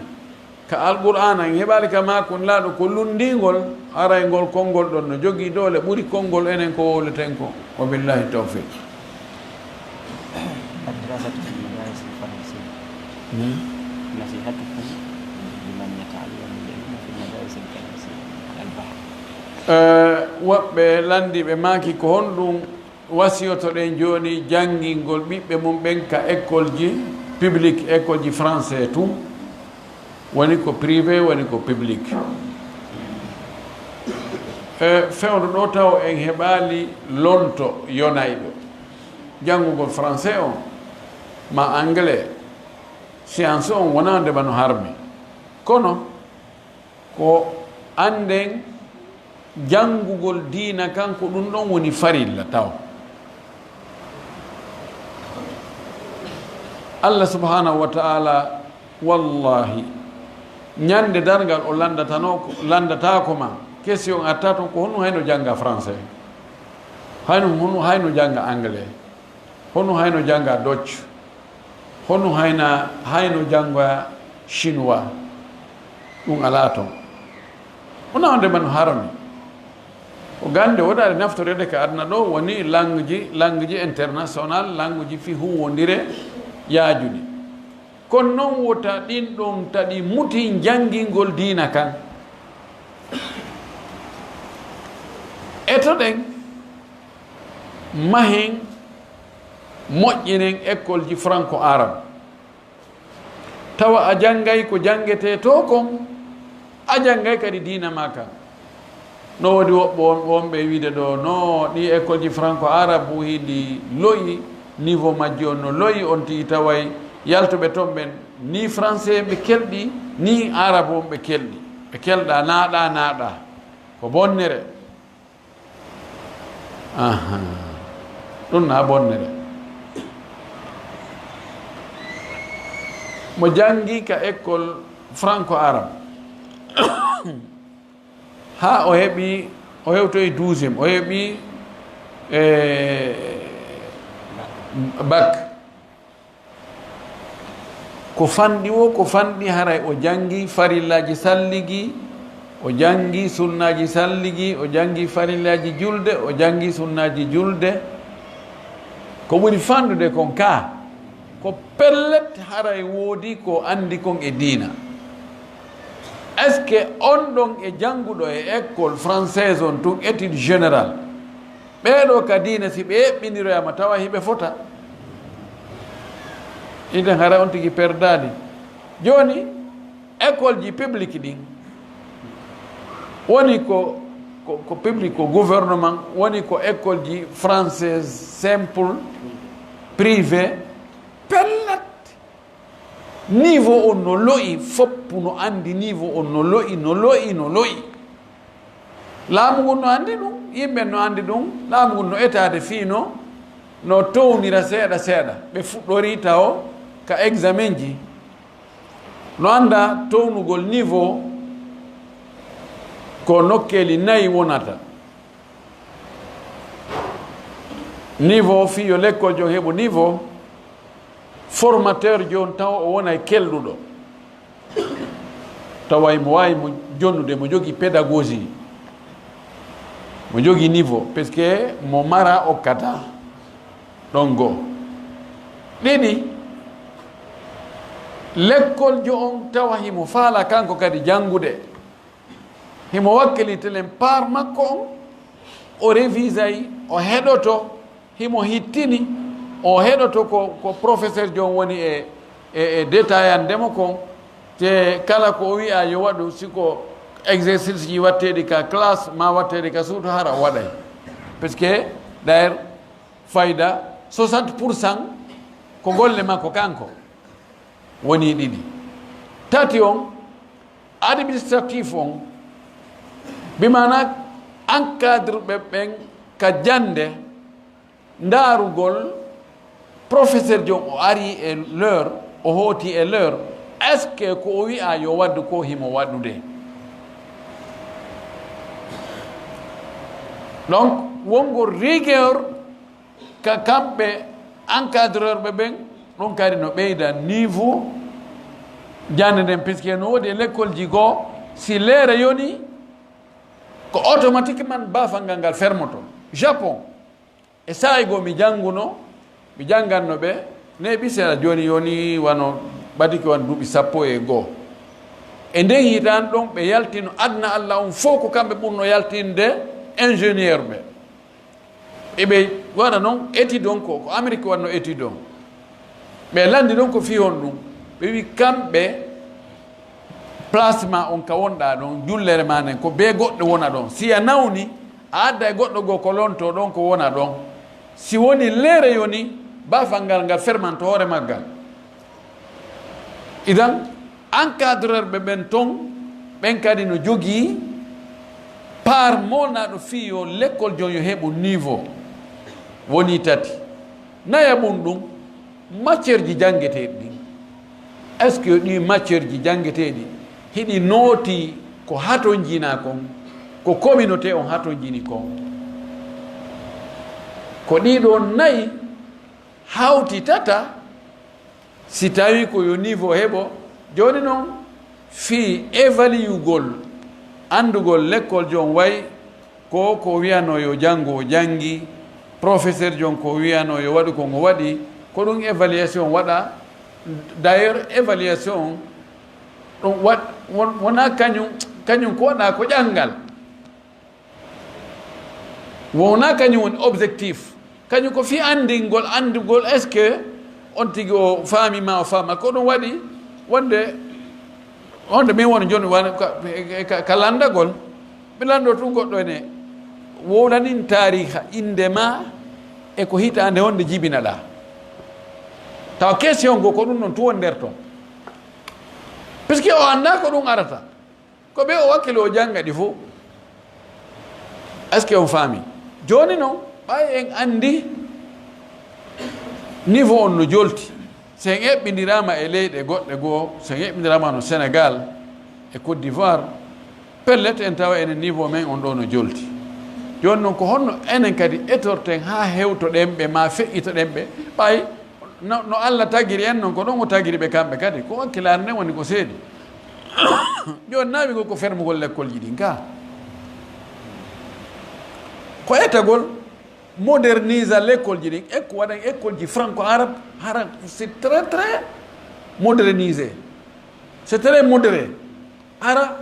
ka Alqur'aana, en heɓaali ka maaku Nelaaɗo ko lunndingol, aray ngol konngol ɗon no jogii doole ɓuri konngol enen ko wowleten ko. Wa billahi tawfiq. الدراسة في المدارس الفرنسية. Hmm. نصيحتكم لمن يتعلم العلم في المدارس الفرنسية على البحر. Eh, woɓɓe lanndiiɓe maaki ko honɗum wasiyotoɗen jooni janngingol ɓiɓɓe mum ɓen ka école ji public, école ji français tun, woni ko privé, woni ko public. E fewndo ɗo taw en heɓaali lonto yonayɗo. Janngugol français on, ma anglais, science on wonaa nde bano harmi. Kono, ko annden janngugol diina kan, ko ɗum ɗon woni farilla taw. Allah subhanahu wa ta'ala, wallahi, ñande darngal o lanndatano ko, lanndataako ma. Question attaton ko honno hayno jannga français? Hayno, honno hayno jannga anglais? Honno hayno jannga Dutch? Honno hayna, hayno jannga chinois? Ɗum alaa ton. Wona wonde man harmi. Ko gannde woɗaade naftoreede ka aduna ɗo woni langue ji, langue ji international, langue ji fi huwwondire yaajuɗi. Kono noon wota ɗin ɗon taɗi muti janngingol diina kan. Etoɗen, mahen, moƴƴinen école ji franco-arabe. Tawa a janngay ko janngetee to kon, a janngay kadi diina maa kan. No woodi woɓɓe on, wonɓe wiide ɗo, no ɗi école ji franco-arabe hiɗi lo'i, niveau majji on no lo'i, on tigi taway yaltuɓe ton ɓen, ni français ɓe kelɗi, ni arabe on ɓe kelɗi. Ɓe kelɗa, naaɗa, naaɗa. Ko bonnere. Aha. Ɗum na bonnere. Mo janngi ka école franco-arabe. Haa o heɓi, o hewtoyi douzième, o heɓi, eh, bac. Ko fanɗi wo, ko fanɗi haray o janngi farillaaji salligi, o janngi sunnaaji salligi, o janngi farillaaji julde, o janngi sunnaaji julde. Ko ɓuri fanɗude kon ka, ko pellet haray woodi ko anndi kon e diina. Est-ce que on ɗon e jannguɗo e école française on tun, étude générale, ɓee ɗoo ka diina, si ɓe eɓɓiniroyama, tawa hiɓe fota? Iden hara on tigi perdaali. Jooni, école ji public ɗin, woni ko, ko, ko public, ko gouvernement, woni ko école ji française simple, privé, pellet. Niveau on no lo'i, foppu no anndi niveau on no lo'i, no lo'i, no lo'i. Laamu ngun no anndi ɗum, yimɓe no anndi ɗum, laamu ngun no etaade fii no, no townira seeɗa seeɗa. Ɓe fuɗɗorii tawo ka examen ji. No annda townugol niveau ko nokkeeli nayi wonata. Niveau fii yo lekkol jon heɓu niveau, formateur jon tawa o wonay kelɗuɗo. Tawa mo waawi mo jonnude, mo jogii pédagogie, mo jogii niveau, parce que mo mara okkata ɗon goo. Ɗiɗi, lekkol jo on tawa himo faala kanko kadi janngude. Himo wakkilitelen paar makko on, o revisay, o heɗoto, himo hittini, o heɗoto ko, ko professeur jon woni e, e, e détaillande mo kon, te kala ko o wi'a yo waɗu, si ko exercice ji watteeɗi ka classe ma watteeɗi ka suudu hara o waɗay. Parce que d'ailleurs fayda soixante pour cent ko golle makko kanko woni ɗiɗi. Tati on, administratif on, bi maana encadre ɓe ɓen ka jannde, ndaarugol professeur jom o ari e l'heure, o hooti e l'heure, est ce que ko o wi'a yo waɗu ko himo waɗude? Donc wongo rigueur ka kamɓe encadreur ɓe ɓen, ɗum kadi no ɓeyda niveau jannde nden, puisque no woodi e l'école ji goo, si leere yoni ko automatiquement baafal ngal ngal fermoto. Japon, e saa'i goo mi jannguno, mi jannganno ɓe neeɓi seeɗa, jooni yoni wano ɓadike wano duuɓi sappo e goo. E nden hitaan ɗon ɓe yaltino aduna Allah on fof, ko kamɓe ɓurno yaltinde ingénieur ɓe. Eɓe waɗa noon étude on ko, ko Amérique waɗno étude on. Ɓe lanndi ɗon ko fii honɗum? Ɓe wi kamɓe plasma on ka wonɗaa ɗon, jullere maa nden, ko bee goɗɗo wona ɗon. Si a nawni, a adda e goɗɗo goo ko lontoo ɗon ko wona ɗon. Si woni leere yoni, baafal ngal ngal fermanto hoore maggal. Idan, encadreur ɓe ɓen ton, ɓen kadi no jogii part moolnaaɗo fii yo l'école jon yo heɓu niveau. Woni tati. Nayaɓun ɗum, matière ji janngeteeɗi ɗin. Est ce que ɗi matière ji janngeteeɗi hiɗi nooti ko hatonjinaa kon, ko communauté on hatonjini kon? Ko ɗii ɗoo nayi hawtitata si tawii ko yo niveau heɓo. Jooni noon, fii évaluugol anndugol l'école jon, way ko, ko wiyanoo yo janngu o janngi, professeur jon ko wiyanoo yo waɗu ko ngo waɗi, ko ɗum évaluation waɗa. D'ailleurs, évaluation ɗum waɗ-, won-, wonaa kañum, kañum ko waɗa ko ƴanngal. Wonaa kañum woni objectif. Kañum ko fii anndingol, anndugol est ce que on tigi o faami ma o faama. Ko ɗum waɗi wonde, wonde min woni jooni wano ka, ka, ka lanndagol. Mi lanndoo tun goɗɗo ene wowlanin taariha innde ma e ko hitaande honde jibinaɗaa. Tawa question goo ko ɗum noon tun woni nder ton. Puisque o anndaa ko ɗum arata. Ko ɓe o wakkilo o jannga ɗi fof. Est ce que on faami? Jooni noon, ɓay en anndi niveau on no jolti. Si en eɓɓindiraama e leyɗe goɗɗe goo, si en eɓɓindiraama no Sénégal e Côte d'Ivoire, pellet en tawa enen niveau men on ɗoo no jolti. Jooni noon, ko honno enen kadi etorten haa hewtoɗen ɓe, maa feƴƴitoɗen ɓe, ɓay no, no Allah tagiri en noon, ko ɗon o tagiri ɓe kamɓe kadi. Ko hakkilaare nden woni ko seedi. Jooni nawi ko, ko fermugol l'école ji ɗin ka. Ko etagol, modernisa l'école ji ɗin. Ekko waɗan école ji franco-arabe, hara c'est très, très modernisé. C'est très modéré. Hara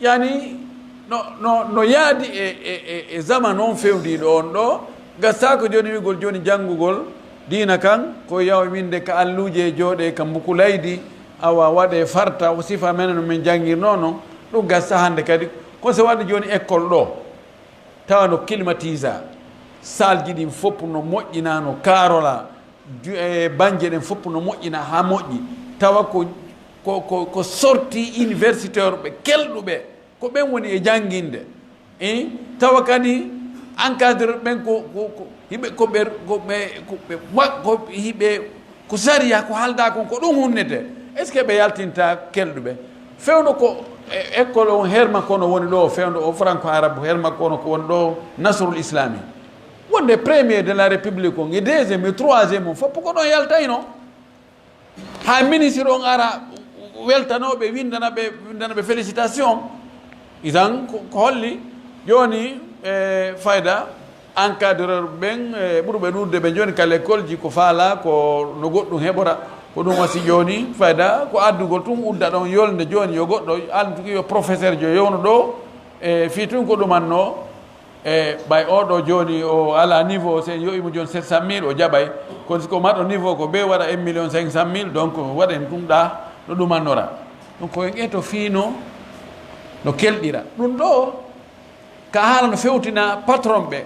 yani no, no, no yaadi e, e, e, e zaman on fewdiiɗo on ɗoo. Gasaako jooni wi'gol jooni janngugol diina kan ko yaw winde ka alluuje e jooɗe ka mbukulaydi, awa waɗe farta o sifa menen no min janngirnoo non. Ɗum gasa hannde kadi. Ko so waɗi jooni école ɗoo, tawa no climatisa, salji ɗin fof no moƴƴina, no kaarola, ju-, e banje ɗen fof no moƴƴina haa moƴƴi. Tawa ko, ko, ko, ko sorti universitaire ɓe kelɗuɓe, ko ɓen woni e jannginde. Eh, tawa kadi encadreur ɓen ko, ko, ko hiɓe, ko ɓe, ko ɓe, ko ɓe wa-, ko hiɓe, ko sariya ko haalda kon, ko ɗum hunnete. Est ce que ɓe yaltinta kelɗuɓe? Fewndo ko e, école on herma kono woni ɗo, fewndo o franco arabe herma kono ko woni ɗo Nasrul Islami. Wonde premier de la République on e deuxième e troisième on fof ko ɗon yaltayno. Ha ministre on ara weltanoɓe, windana ɓe, windana ɓe félicitation. Isan ko, ko holli joni e fayda encadreur ɓen, e ɓurɓe ɗuuɗude ɓe joni ka l'école ji ko faala ko no goɗɗum heɓora. Ko ɗum wasi joni fayda ko addugol tun udda ɗon yolde joni yo goɗɗo anduki yo professeur jo yowno ɗo e fii tun ko ɗumanno. E ɓay oɗo joni o ala niveau, sen yoɓimo joni sept cent mille o jaɓay. Kono si ko marɗo niveau ko be waɗa un million cinq cent mille, donc waɗen ɗum ɗa no ɗumannora. Donc ko en eto fiino No kelɗira ɗum ɗo, ka haala no fewtina patron ɓe,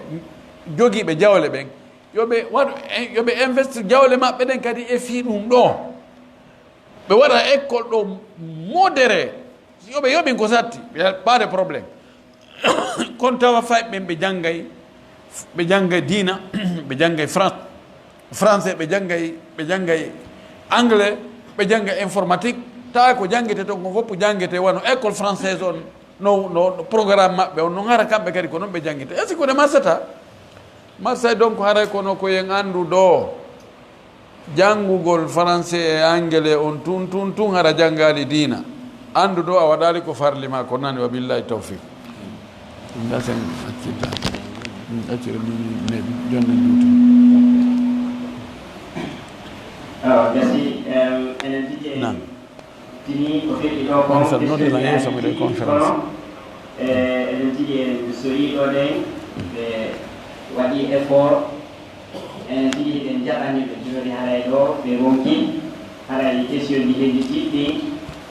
jogiiɓe jawle ɓen, yo ɓe waɗu, yo ɓe investir jawle maɓɓe ɗen kadi e fii ɗum ɗo. Ɓe waɗa école ɗo modéré, yo ɓe yoɓin ko satti, ɓe pas de problème. Kono tawa fay ɓen ɓe janngay, ɓe janngay diina, ɓe janngay Fran-, français, ɓe janngay, ɓe janngay anglais, ɓe janngay informatique, tawa ko janngete ton ko fof janngete wano école française on, no, no, no programme maɓɓe on, no hara kamɓe kadi ko noon ɓe janngete. Est-ce que ko nde marsata? Marsay donc haray kono ko en anndu ɗo. Janngugol français e anglais on tun, tun, tun, hara janngaali diina. Anndu ɗo a waɗaali ko farli ma, ko nani, wa billahi tawfiq. Ɗum da sen accirta. Ɗum accira ni, ni, jonne juuti. Awa, gasi, em, enen tigi en. Naam. Tini ko feƴƴi ɗo kon, Conférence, note la yeeso mi ɗo conférence. Kono, e, eɗen tigi en soyi ɗo ɗen, ɓe waɗi effort, enen tigi hiɗen jaɓani ɓe, jooni haray ɗo ɓe ronki, haray question ji heddi tiɗɗi,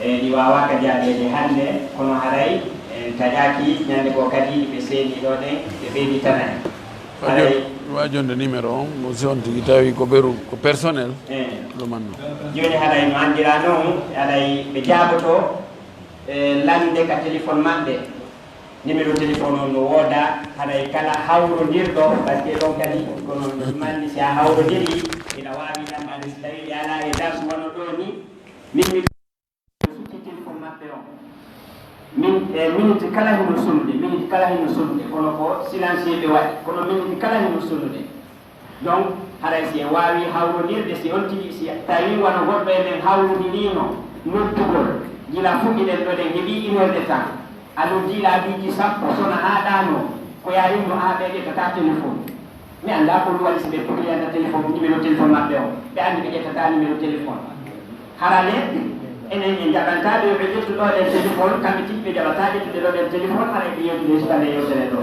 e, ɗi waawaaka jaabeede hannde, kono haray en taƴaaki, ñande ko kadi ɓe seeni ɗo ɗen, ɓe ɓeydi tanani. Haray wa jonde numéro on, mo si on tigi tawi ko ɓeru, ko personnel, eh, ɗo manno. Jooni haray no anndira noon, haray ɓe jaaboto, eh, lañde ka téléphone maɓɓe. Numéro téléphone on no wooda, haray kala hawrondirɗo, parce que ɗon kadi kono manni si a hawrondiri, ina waawi ɗan, hay si tawi ɓe alaa e darsu wano ɗo ni, min mi sutti téléphone maɓɓe on. Min, e minute kala hino sonnude, minute kala hino sonnude, kono ko silencieux ɓe waɗi, kono minute kala hino sonnude. Donc, haray si en waawi hawrondirde, si on tigi, si tawi wano goɗɗo e men hawrondiriino noddugol, gila fuɗɗiɗen ɗo ɗen heɓi une heure de temps, a noddi laabiiji sappo sona haa ɗaano, ko yarinno haa ɓe ƴettata téléphone. Mi anndaa ko ɗum waɗi si ɓe puɗɗiranta téléphone, numéro téléphone maɓɓe on. Ɓe anndi ɓe ƴettataa numéro téléphone. Hara le, enen en jaɓantaa ɓe, ɓe ƴettu ɗo ɗen téléphone, kamɓe tigi ɓe jaɓataa ƴettude ɗo ɗen téléphone, hara ɓe yewtude sukande yewtere ɗo.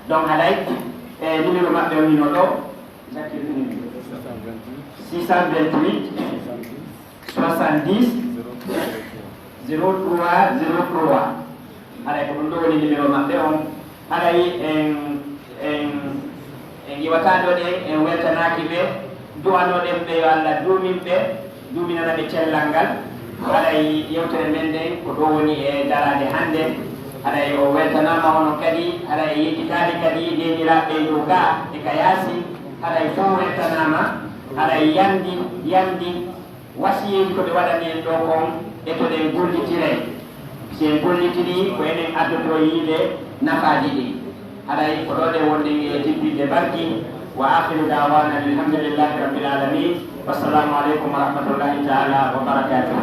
Donc, haray, e numéro maɓɓe on hino ɗo, six cent vingt-huit, soixante-dix, zéro trois, zéro trois. Haray ko ɗum ɗo woni numéro maɓɓe on. Haray en, en, en iwata ɗo ɗen, en weltanaaki ɓe, du'anoɗen ɓe yo Allah duumin ɓe, duuminana ɓe cellal ngal. Haray yewtere men nden ko ɗo woni e daraade hannde. Haray o weltanaama onon kadi, haray e yettitaade kadi neeniraaɓe ɓe dow gaa e ka yaasi. Haray fof weltanaama, haray yandi, yandi. Wasiyeeji ko ɓe waɗani en ɗo kon, etoɗen gollitiree. Si en gollitirii, ko enen addotoo yiide nafaaji ɗin. Haray ko ɗo ɗe wonɗen e jippinde barki. Wa akhiru da'wana anil hamdulillahi rabbil alamin. Wassalamu aleykum wa rahmatullahi ta'ala wa barakatuh.